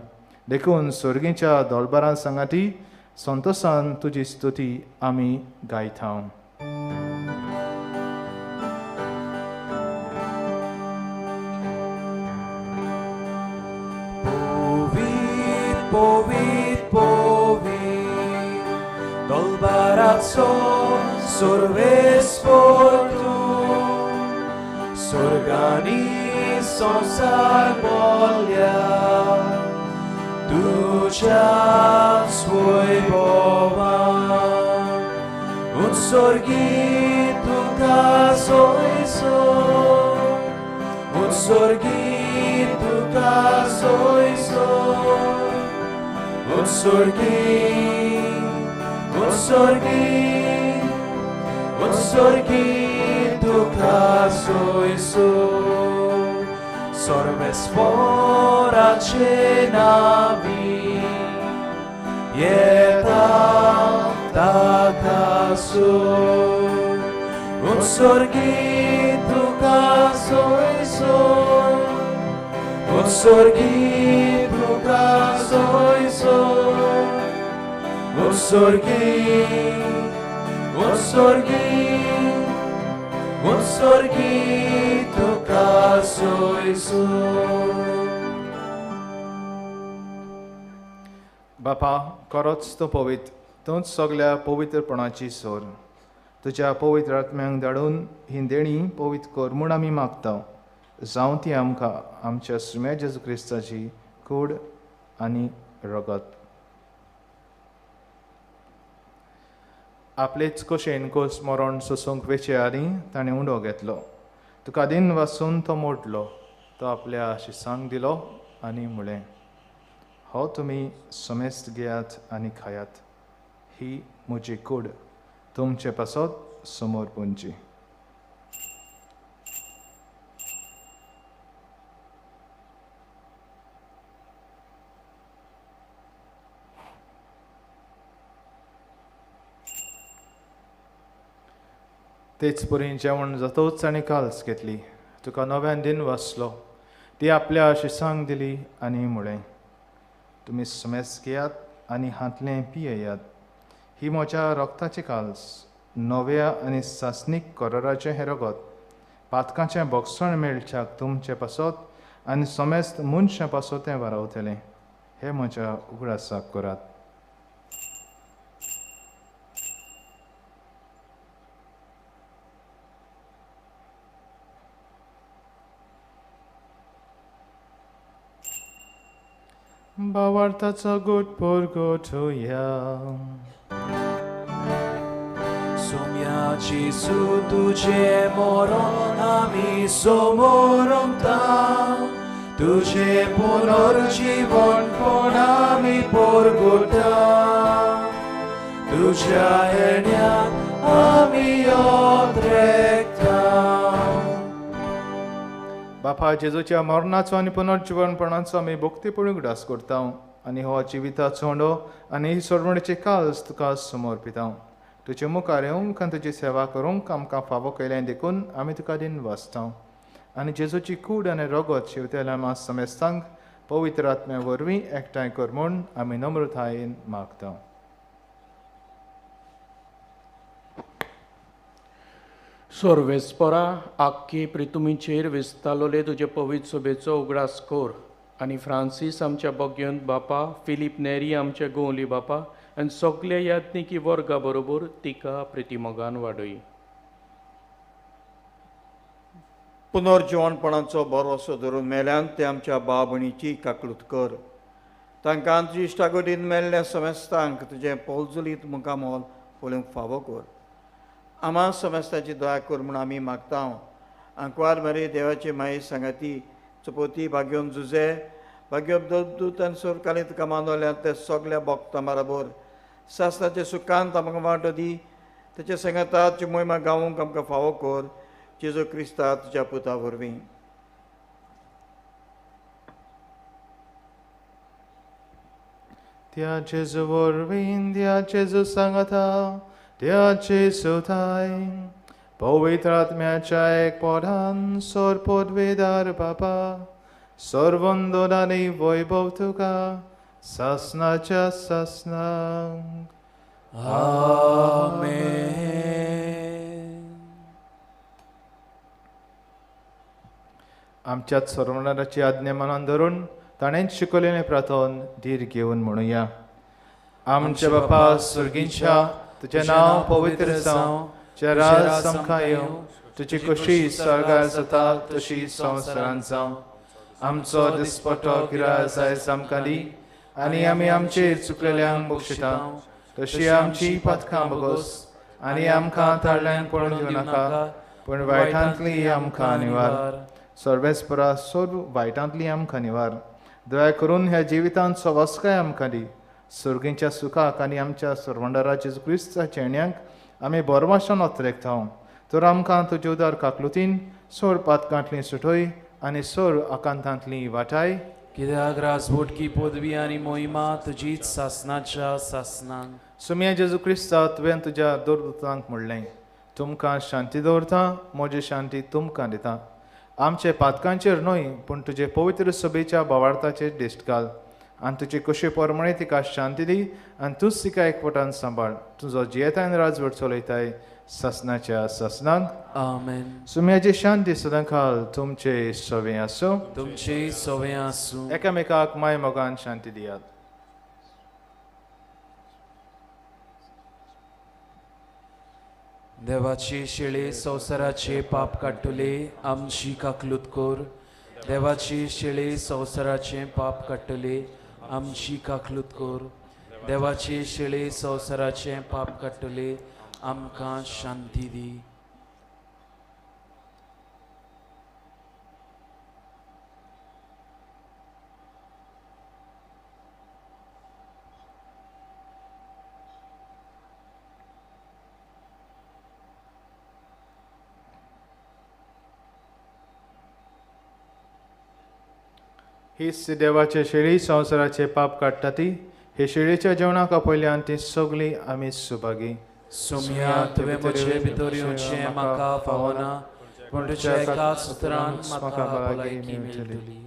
देखून सर्गीच्या दोलबारां सांगाती संतोसान तुजी स्तुती आमी गायता. पवित पवित दोलबाराचो सर्वेस्पोर तूं, स्वर्गानी संवसार बोल्या तुज्या वैभवान, उत्सर्गी तुका सोयसो, उत्सर्गी तुका सोयसो, उत्सर्गी उत्सर्गी उत्सर्गी तुका सोयसो. सर्वेस्पोराचे नावी येता ताका सोय, उत्सर्गी तुका सोयसो, उत्सर्गी तुका सोयसो, उत्सर्गी उत्सर्गी उत्सर्गी तुका सोयसो. बापा, खरोच तूं पवित्र, तूंच सगल्या पवित्रपणाची सोर. तुज्या पवित्र आत्म्यांक धाडून ही देणी पवित्र कर म्हूण आमी मागता. जावं ती आमकां आमच्या सुम्या जेजू क्रिस्ताची कूड आनी रगत. आपलेच कशेन कोस मरण सोसूंक वेचे आदी ताणें उंडो घेतलो. तुका दिन वासून तो मोडलो. तो आपल्या शिसांक दिलो आनी म्हळें, हो तुमी समेस्त घेयात आनी खायात, ही म्हजी कूड तुमचे पासत समोर पुंची. तेच परी जेवण जातोच आनी काल्स घेतली, तुका नव्यान दिन वाचलो, ती आपल्या शिसांक दिली आनी म्हळें, तुमी समेस घेयात आनी हांतलें पियेयात. ही म्हज्या रोगताची काल्स, नव्या आनी सासणीक कराराचें हें रगत, पातकांचें बोगसण मेळच्याक तुमचे पासत आनी समेस्त मनशां पासत तें वारावतलें. हें म्हज्या उगडासाक करात. भावार्थाचो गोट परगटुया. सोम्या जेजू तुझे मरण आमी समोरता, तुझे पुनर्जीवनपण आमी परगटा, तुझ्या येण्याक आमी अत्रेकता. बापा, जेजूच्या मरणाचो आनी पुनर्जीवनपणाचो आमी भक्तीपूर्ण उगडास करता आनी हो जिविताचो होंडो आनी ही सोडवणेची काल्स तुका समर्पिता. तुजे मुखार येवंक आनी तुजी सेवा करूंक आमकां फावो केलें देखून आमी तुका दिन वाचता आनी जेजूची कूड आनी रगत शिवतेल्या मास समेस्तांक पवित्र आत्म्या वरवीं एकठांय कर म्हूण आमी नम्रतायेन मागता. सोर्वेस्परा आख्खी प्रितुमीचेर विस्तालोले तुजे पवित्र सोबेचो उगडास कोर आनी फ्रांसीस आमच्या बग्योंत बापा, फिलीप नेरी आमच्या गोवली बापा आनी सगल्या याज्ञिकी वर्गा बरोबर तिका प्रितिमोगान वाडय. पुनर्जिवणपणाचो भरोसो धरून मेल्यान ते आमच्या भाव भयणीची काकलूत कर. तांकां तुजी इश्टागोटीन मेल्ल्या समेस्तांक तुजें पोलजुलीत मुखामोल पळोवंक फावो कर. आमा समेस्तांची दया कर म्हूण आमी मागता. आंकवार मरे देवाचे माये सांगाती चपोती भाग्योन जुजे भाग्यो दूत आनी सोरकालींत तुका मानवल्या ते सगल्या भोगता बराबर सासणाचे सुखांत आमकां वांटो दी. तेचे सांगाताची मोहिमा गावूंक आमकां फावो कर. जेजू क्रिस्ता तुज्या पुता वरवीं. त्या जेजू वरवीं, त्या जेजू सांगाता, त्या जेजू थाय पवित्र आत्म्याच्या एक पोटान सोर पदवेदार बापा, सर्वंदन आनी वैभव तुका सासणाच्या सासणाक. आमेन. आमच्याच सर्वणाराची आज्ञा मनान धरून ताणें शिकवलेलें प्रार्थन धीर घेवन म्हणुया. आमच्या बापा सुर्गींच्या, तुजें नांव पवित्र जावं, तुजें राज आमकां येवं, तुजी खोशी स्वर्गार जाता तशी संवसारांत जावं. आमचो दिसपटो गिरास आयज आमकां दी आनी आमी आमचेर चुकलेल्यांक बक्षिता तशी आमची पातकां बगोस आनी आमकां ताळ्यांक पडून दिवं नाका, पूण वायटांतली आमकां निवार. सर्वेस्परा सर्व वायटांतली आमकां निवार. दया करून ह्या जिवितांत सवासकाय आमकां दी. सुर्गींच्या सुखाक आनी आमच्या सर्वंडरा जेजू क्रिस्ताच्या येण्याक आमी बोरवाशान अत्रेकता. तर आमकां तुजे उदार काकलुतीन सोर पातकांतली सुटय आनी सोर आकांतांतली वाटाय. कित्याक राजवटकी पदवी आनी मोहिमा तुजीच सासणाच्या सासणाक. सुम्या जेजू क्रिस्ता, तुवें तुज्या दुर्दूतांक म्हणलें, तुमकां शांती दवरता, म्हजी शांती तुमकां दिता. आमचे पातकांचेर न्हय पूण तुजे पवित्र सभेच्या भावार्थाचेर दिश्ट घाल आनी तुजे कशे प्रमाणे तिका शांती दी आनी तूंच तिका एकवटान सांबाळ. तुजो जियेतायन राजवट चलयताय सासणाच्या सासणाक. आमेन. सुम्याची शांती सदांकाल तुमचे सवे आसूं. तुमचे सवे आसूं. एकामेकाक माय मोगान शांती दियात. देवाची शेळे संवसाराचे पाप काडटले आमची काकलूत कर. देवाची शेळे संवसाराचे पाप काडटले आमची काकलूत कर. देवाची शेळे संवसाराचे पाप काडटले आमकां शांती दी. हीच देवाचे शेळी संवसाराचे पाप काडटा ती. हे शेळीच्या जेवणाक आपयल्यान ती सगळी आमी सुभागी. सोम्या तुवें म्हजे भितर येवचें म्हाका फावना, पूण तुज्या एकाच उतरान म्हाका भलायकी मेळटली.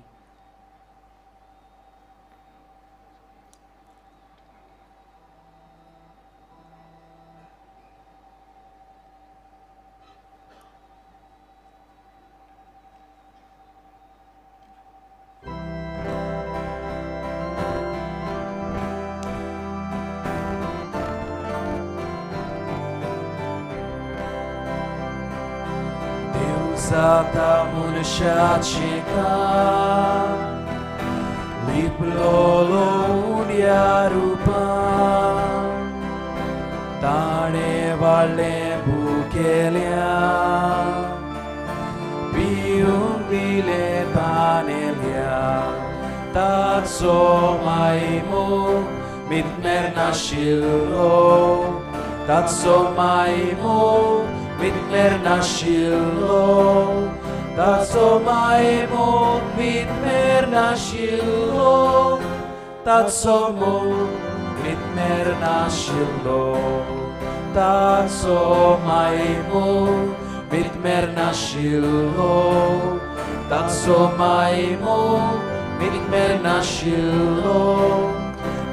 जाता मनशाचें काम लिपलोलो उण्या रुपान, ताणें वाडलें भुकेल्या पिवंक दिलें तानेल्या. ताचो मायमो मितमेर नाशिल्लो, ताचो मायमो mitmer nashillo, taso maimo mitmer nashillo, taso mo mitmer nashillo, taso maimo mitmer nashillo, taso maimo mitmer nashillo,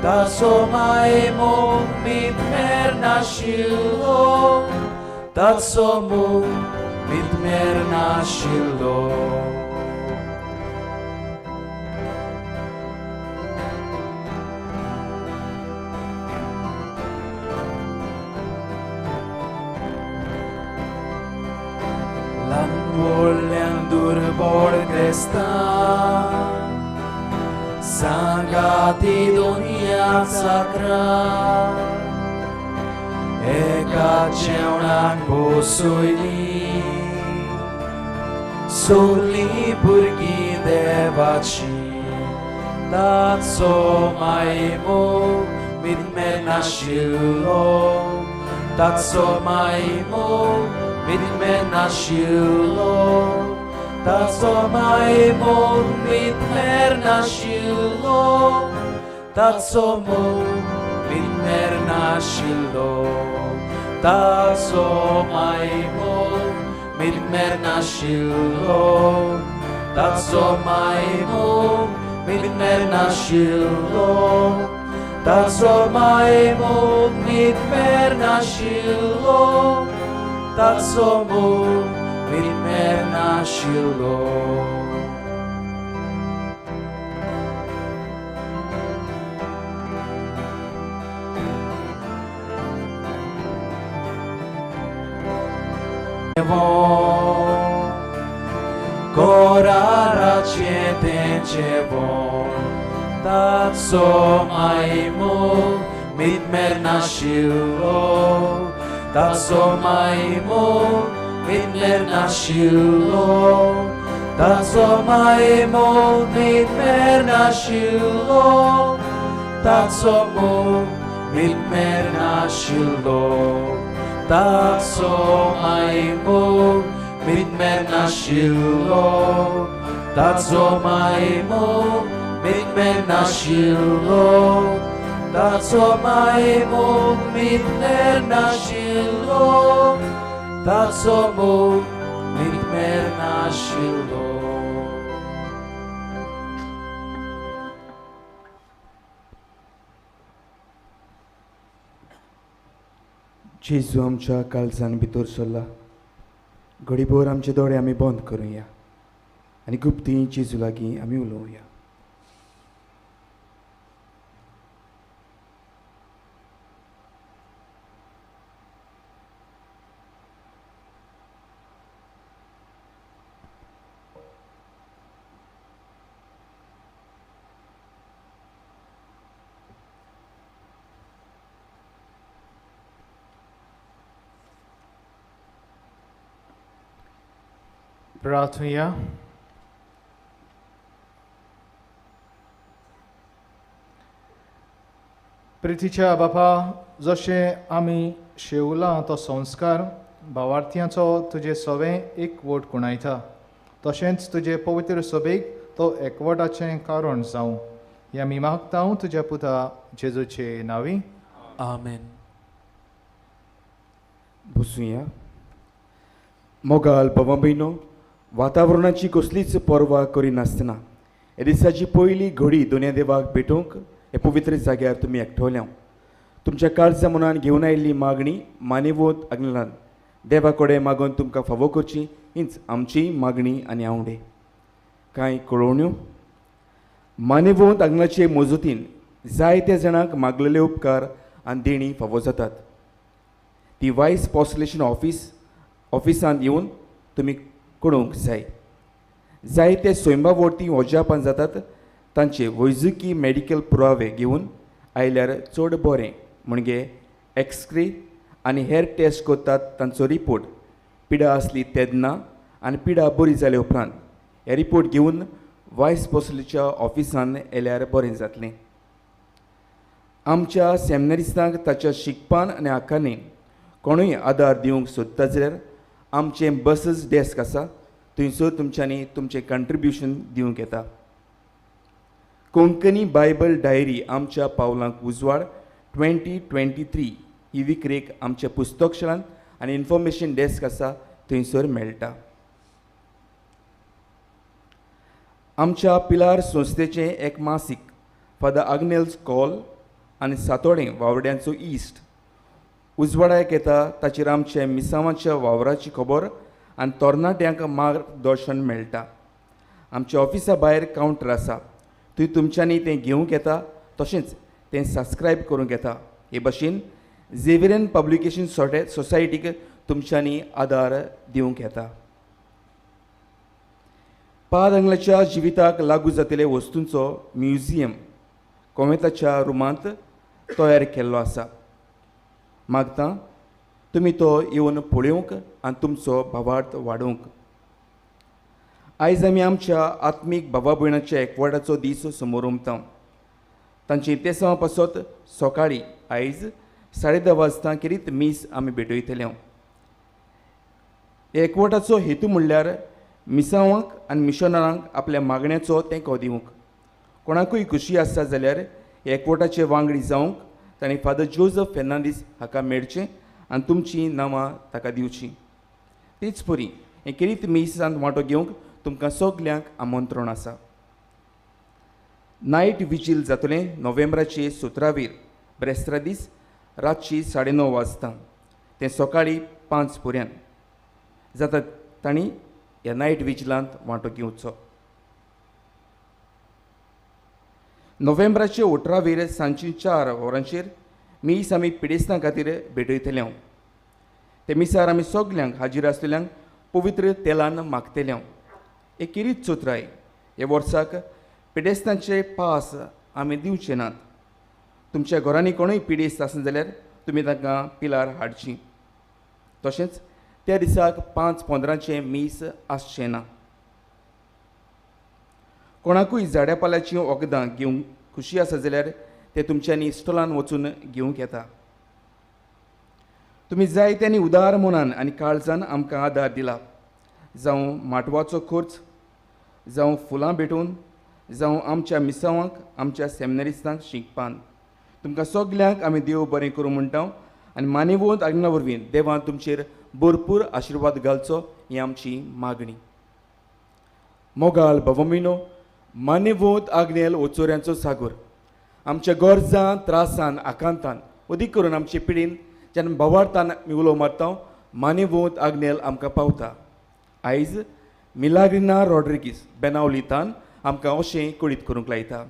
taso maimo mitmer nashillo, tatsomu mitmer nashillo. ल्हान व्हडल्यान दुर्बळ क्रिस्तांव सांगाती दुनिया साकरां, एका जेवणाक बसयली सगलीं भुरगीं देवाची. ताचो मायमो मितमेर नाशिल्लो, ताचो मायमो मितमेर नाशिल्लो, ताचो मायमो मितमेर नाशिल्लो, ताचो मो mitmer nashillo, taso maimo mitmer nashillo, taso maimo mitmer nashillo, taso maimo mitmer nashillo, taso mo mitmer nashillo. Corarache tenchevon, taso maimo mitmer nashillo, taso maimo mitmer nashillo, taso maimo mitmer nashillo, taso mo mitmer nashillo, taso maimo mitmer nashillo, taso maimo mitmer nashillo, taso maimo mitmer nashillo, taso mo mitmer nashillo. जेजू आमच्या काळजान भितर सरला, घडीभर आमचे दोळे आमी बंद करुया आनी गुप्ती जेजू लागीं आमी उलोवया. प्रार्थुया. प्रितीच्या बापा, जशें आमी शेवला तो संस्कार भावार्थ्यांचो तुजे सवें एकवट खुणायता, तशेंच तुजे पवित्र सभेक तो एकवटाचें कारण जावं. ह्या आमी मागता तुज्या पुता जेजूचे नांवी, आमेन. बसुया. मोगाल बाबा भयणो, वातावरणाची कसलीच पर्वा करिनासतना हे दिसाची पयली घडी दोनया देवाक भेटोवंक हे पवित्र जाग्यार तुमी एकठवल्या. तुमच्या काळजा मनान घेवन आयिल्ली मागणी मानेवोत आग्नेलान देवा कडेन मागून तुमकां फावो करची हीच आमची मागणी आनी आवडे. कांय कळोवण्यो. मानेवोत आग्नेलाचे मजतीन जायत्या जाणांक मागलेले उपकार आनी देणी फावो जातात. ती वायस पॉस्टलेशन ऑफिसांत येवन तुमी कळोवंक जाय. जायते स्वयंबा वरती अजापान जातात तांचे वैजकी मेडिकल पुरावे घेवन आयल्यार चड बरें. म्हणजे एक्सरे आनी हेर टेस्ट करतात तांचो रिपोर्ट पिडा आसली तेन्ना आनी पिडा बरी जाले उपरांत हे रिपोर्ट घेवन वायस पोस्टलीच्या ऑफिसान येल्यार बरें जातलें. आमच्या सेमिनारिस्तांक ताच्या शिकपान आनी आकारांनी कोणूय आदार दिवंक सोदता जाल्यार आमचें बसीस डेस्क आसा, थंयसर तुमच्यांनी तुमचें कंट्रिब्युशन दिवंक येता. कोंकणी बायबल डायरी आमच्या पावलांक उजवाड 2023 ही विक्रेक आमच्या पुस्तकशाळांत आनी इन्फॉर्मेशन डेस्क आसा थंयसर मेळटा. आमच्या पिलार संस्थेचें एक मासीक फादर आग्नेल्स कॉल आनी सातोडें वावड्यांचो इश्ट उजवाडाक येता. ताचेर आमच्या मिसांवाच्या वावराची खबर आनी तरणाट्यांक मार्गदर्शन मेळटा. आमच्या ऑफिसा भायर कावंटर आसा, थंय तुमच्यांनी तें घेवंक येता, तशेंच तें सबस्क्रायब करूंक येता. हे भाशेन झेवियरन पब्लिकेशन सोसायटीक तुमच्यांनी आदार दिवंक येता. पाद आंगलाच्या जिविताक लागू जातले वस्तूंचो म्युझियम कोवेंताच्या रुमांत तयार केल्लो आसा. मागता तुमी तो येवन पळोवंक आनी तुमचो भावार्थ वाडोवंक. आयज आमी आमच्या आत्मीक भावा भयणाच्या एकवटाचो दीस समोर उमता. तांचे इतिहासा पासत सकाळी आयज 10:30 वाजता खेरीत मीस आमी भेटयतले. एकवटाचो हेतू म्हणल्यार मिसावांक आनी मिशनरांक आपल्या मागण्याचो तेंको दिवंक. कोणाकूय खुशी आसा जाल्यार एकवटाचे वांगडी जावंक तांणी फादर जोजफ फेर्नांदीस हाका मेळचें आनी तुमचीं नांवां ताका दिवचीं. तेच परी हें खेरीत मिसांत वांटो घेवंक तुमकां सगल्यांक आमंत्रण आसा. नायट विजील जातलें नोव्हेंबराचे 17 ब्रेस्तारा दीस रातची 9:30 वाजता तें सकाळीं 5 पर्यंत जाता. तांणी ह्या नायट विजिलांत वांटो घेवचो. नोव्हेंबराचे 18 सांजची 4 वरांचेर मीस आमी पिडेस्तां खातीर भेटयतले. ते मिसार आमी सगल्यांक हाजीर आसलेल्यांक पवित्र तेलान मागतले. एक खेरीत चतुराय हे वर्साक पिडेस्तांचे पास आमी दिवचे नात. तुमच्या घरांनी कोणूय पिडेस्त आसना जाल्यार तुमी तांकां पिलार हाडची. तशेंच त्या दिसाक 5:15 मीस आसचें ना. कोणाकूय झाड्या पाल्याचीं वखदां घेवंक खुशी आसा जाल्यार ते तुमच्यांनी स्टॉलान वचून घेवंक येता. तुमी जाय त्यांनी उदार मनान आनी काळजान आमकां आदार दिला. जावं माटवाचो खर्च, जावं फुलां भेटोवन, जावं आमच्या मिसावांक आमच्या सेमिनारिस्तांक शिकपान. तुमकां सगल्यांक आमी देव बरें करूं म्हणटा आनी मानेवंत आज्ञा वरवीं देवान तुमचेर भरपूर आशिर्वाद घालचो ही आमची मागणी. मोगाल भवमिनो, मानेवंत आग्नेल ओचोऱ्यांचो सागोर आमच्या गरजान त्रासान आकांतान अदीक करून आमचे पिडीन जेन्ना भावार्थान आमी उलो मारता मानेवंत आग्नेल आमकां पावता. आयज मिलाग्रिना रॉड्रिगीस बेनावलितान आमकां अशें कळीत करूंक लायता.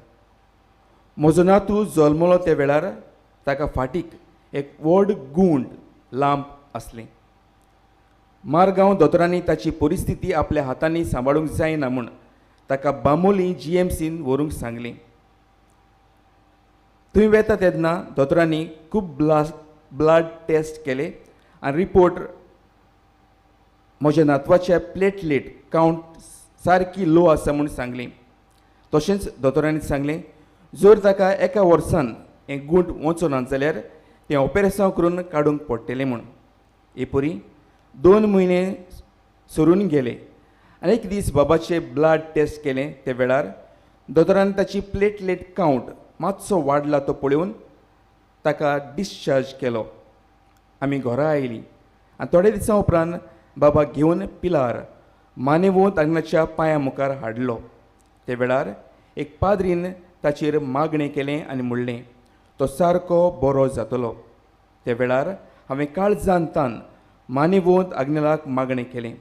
म्हजो नातू जल्मलो त्या वेळार ताका फाटीक एक व्हड गुंड लांब आसलें. मारगांव दोतोरांनी ताची परिस्थिती आपल्या हातांनी सांबाळूंक जायना म्हूण ताका बांबोली GMCन व्हरूंक सांगलें. थंय वेता तेन्ना दोतोरांनी खूब ब्लड टेस्ट केले आनी रिपोर्ट म्हज्या नातवाचे प्लेटलेट कावंट सारकी लो आसा म्हूण सांगलें. तशेंच दोतोरांनी सांगलें जर ताका एका वर्सान हें गुंट वचना जाल्यार तें ऑपरेसांव करून काडूंक पडटलें म्हूण. हे परी 2 म्हयने सरून गेले आनी एक दीस बाबाचे ब्लड टेस्ट केलें. त्या वेळार दोतोरान ताची प्लेटलेट कावंट मातसो वाडला तो पळोवन ताका डिस्चार्ज केलो. आमी घरा आयलीं आनी थोड्या दिसां उपरांत बाबाक घेवन पिलार मानेवोंत आग्नेलाच्या पांया मुखार हाडलो. ते वेळार एक पाद्रीन ताचेर मागणें केलें आनी म्हणलें, तो सारको बरो जातलो. ते वेळार हांवें काळजान तान मानेवोंत आग्नेलाक मागणें केलें,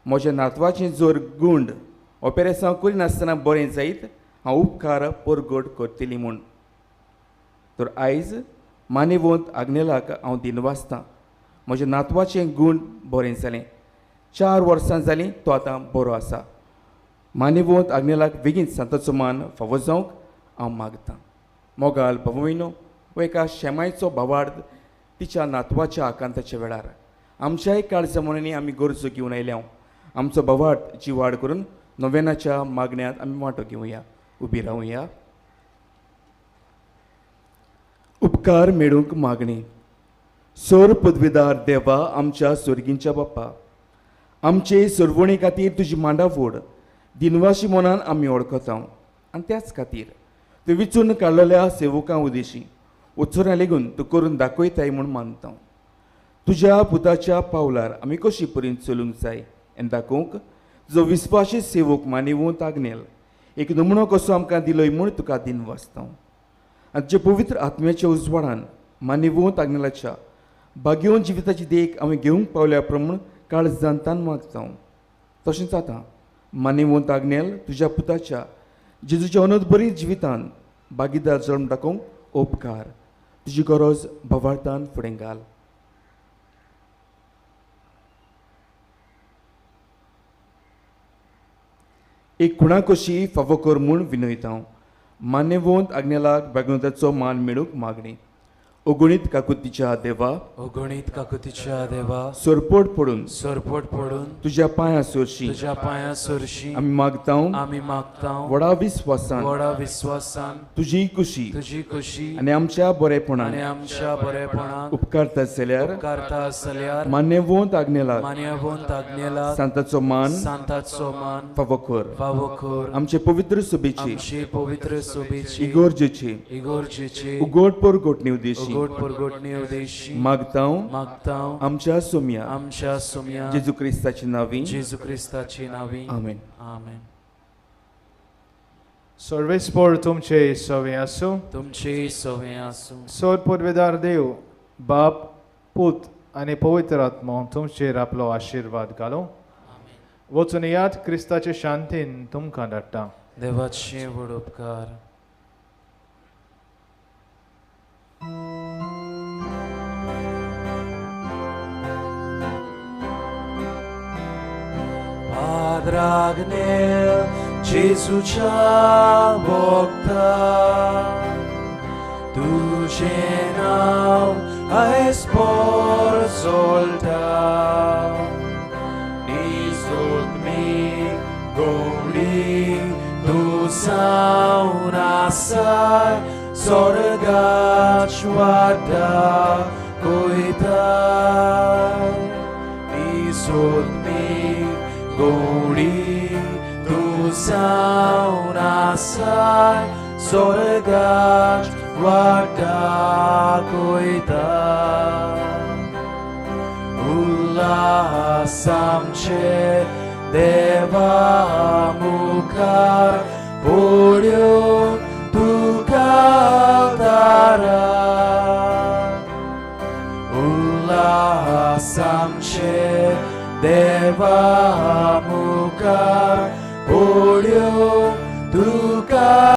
म्हज्या नातवाचें जर गुंड ऑपेरेसांव करिनासतना बरें जायत हांव उपकार परगट करतली म्हूण. तर आयज मानेवोंत आग्नेलाक हांव दिनवासतां, म्हज्या नातवाचें गूण बरें जालें. 4 वर्सां जालीं तो आतां बरो आसा. मानेवोंत आग्नेलाक बेगीन सांताचो मान फावो जावंक हांव मागतां. मोगाल भावयनो हो एका शेमायचो भावार्द तिच्या नातवाच्या आकांताच्या वेळार आमच्याय काळजा मनांनी आमी गरजो घेवन आयल्या. आमचो भावार्थ जिवाड करून नोवेनाच्या मागण्यांत आमी वांटो घेवया. उबी रावया. उपकार मेळूंक मागणी. सोर पदवीदार देवा, आमच्या सोर्गींच्या बाप्पा, आमचे सोरवणे खातीर तुजी मांडावड दिनवाशी मनान आमी वळखता आनी त्याच खातीर तूं विचून काडलेल्या सेवकां उदेशी उत्सरां लेगून तूं करून दाखयताय म्हूण मानता. तुज्या पुताच्या पावलार आमी कशी परीन चलूंक जाय हें दाखोवंक तुजो विस्वाशी सेवक मानिवूंत आग्नेल एक नमुनो कसो आमकां दिलोय म्हूण तुका दिनवासता. आनी तुज्या पवित्र आत्म्याच्या उजवाडान मानिवूंत आग्नेलाच्या भाग्योवन जिविताची देख आमी घेवंक पावल्या प्रमाण काळजान तान मागता. तशेंच आतां मानिवंत आग्नेल तुज्या पुताच्या जेजूच्या अनोदबरी जिवितान भागीदार जल्म दाखोवंक उपकार तुजी गरज भावार्थान फुडें घाल. एक खुणा कशी फावो कर म्हूण विनयता. मान्यवंत आग्नेलाक भागवंताचो मान मेळूंक मागणी. अगणीत काकुतीच्या देवा, अगणीत काकुतीच्या देवा, सरपट पडून, सरपट पडून तुज्या पांया सरशी, तुज्या पांया सरशी आमी मागता, आमी मागता व्हडा विस्वासान, व्हडा विस्वासान तुजी कुशी, तुजी कुशी आनी आमच्या बरेपणान, आनी आमच्या बरेपणान उपकारता जाल्यार, उपकारता जाल्यार मान्यवंत आग्नेलाक, मान्यवंत आग्नेलाक सांताचो मान, सांताचो मान फावो कर, फावो कर. आमचे पवित्र सभेची, आमचे पवित्र सभेची, इगोर्जेची, इगोर्जेची उगड परगटणी उद्देशी, उगड परगटणी उद्देशी मागता, मागता आमच्या सोम्या, आमच्या सोम्या जेजू क्रिस्ताची नावी, जेजू क्रिस्ताची नावी. आमेन. आमेन. सर्वेस्पोर तुमचे सवे आसूं, तुमचे सवे आसूं. सोद पुर्वेदार देव बाप पूत आनी पवित्र आत्मो तुमचेर आपलो आशिर्वाद घालूं. वचून याद क्रिस्ताचे शांतीन तुमकां धाडटा. देवाचे व्हड उपकार. Padre Agnel, Gesuच्या भोगता, तुझे नाव आयज पोरजोलता, निजोत्मी गोंडी तूं जावन आसाय, स्वर्गाच वाटा कोयताय, निजोत्मी गोडी तूं जावन आसाय, स्वर्गाच वाटा कोयताय. उल्हास आमचे देवा मुखार पडयो तुका दारा, उल्हास आमचे देवा मुखार पडयो तुका.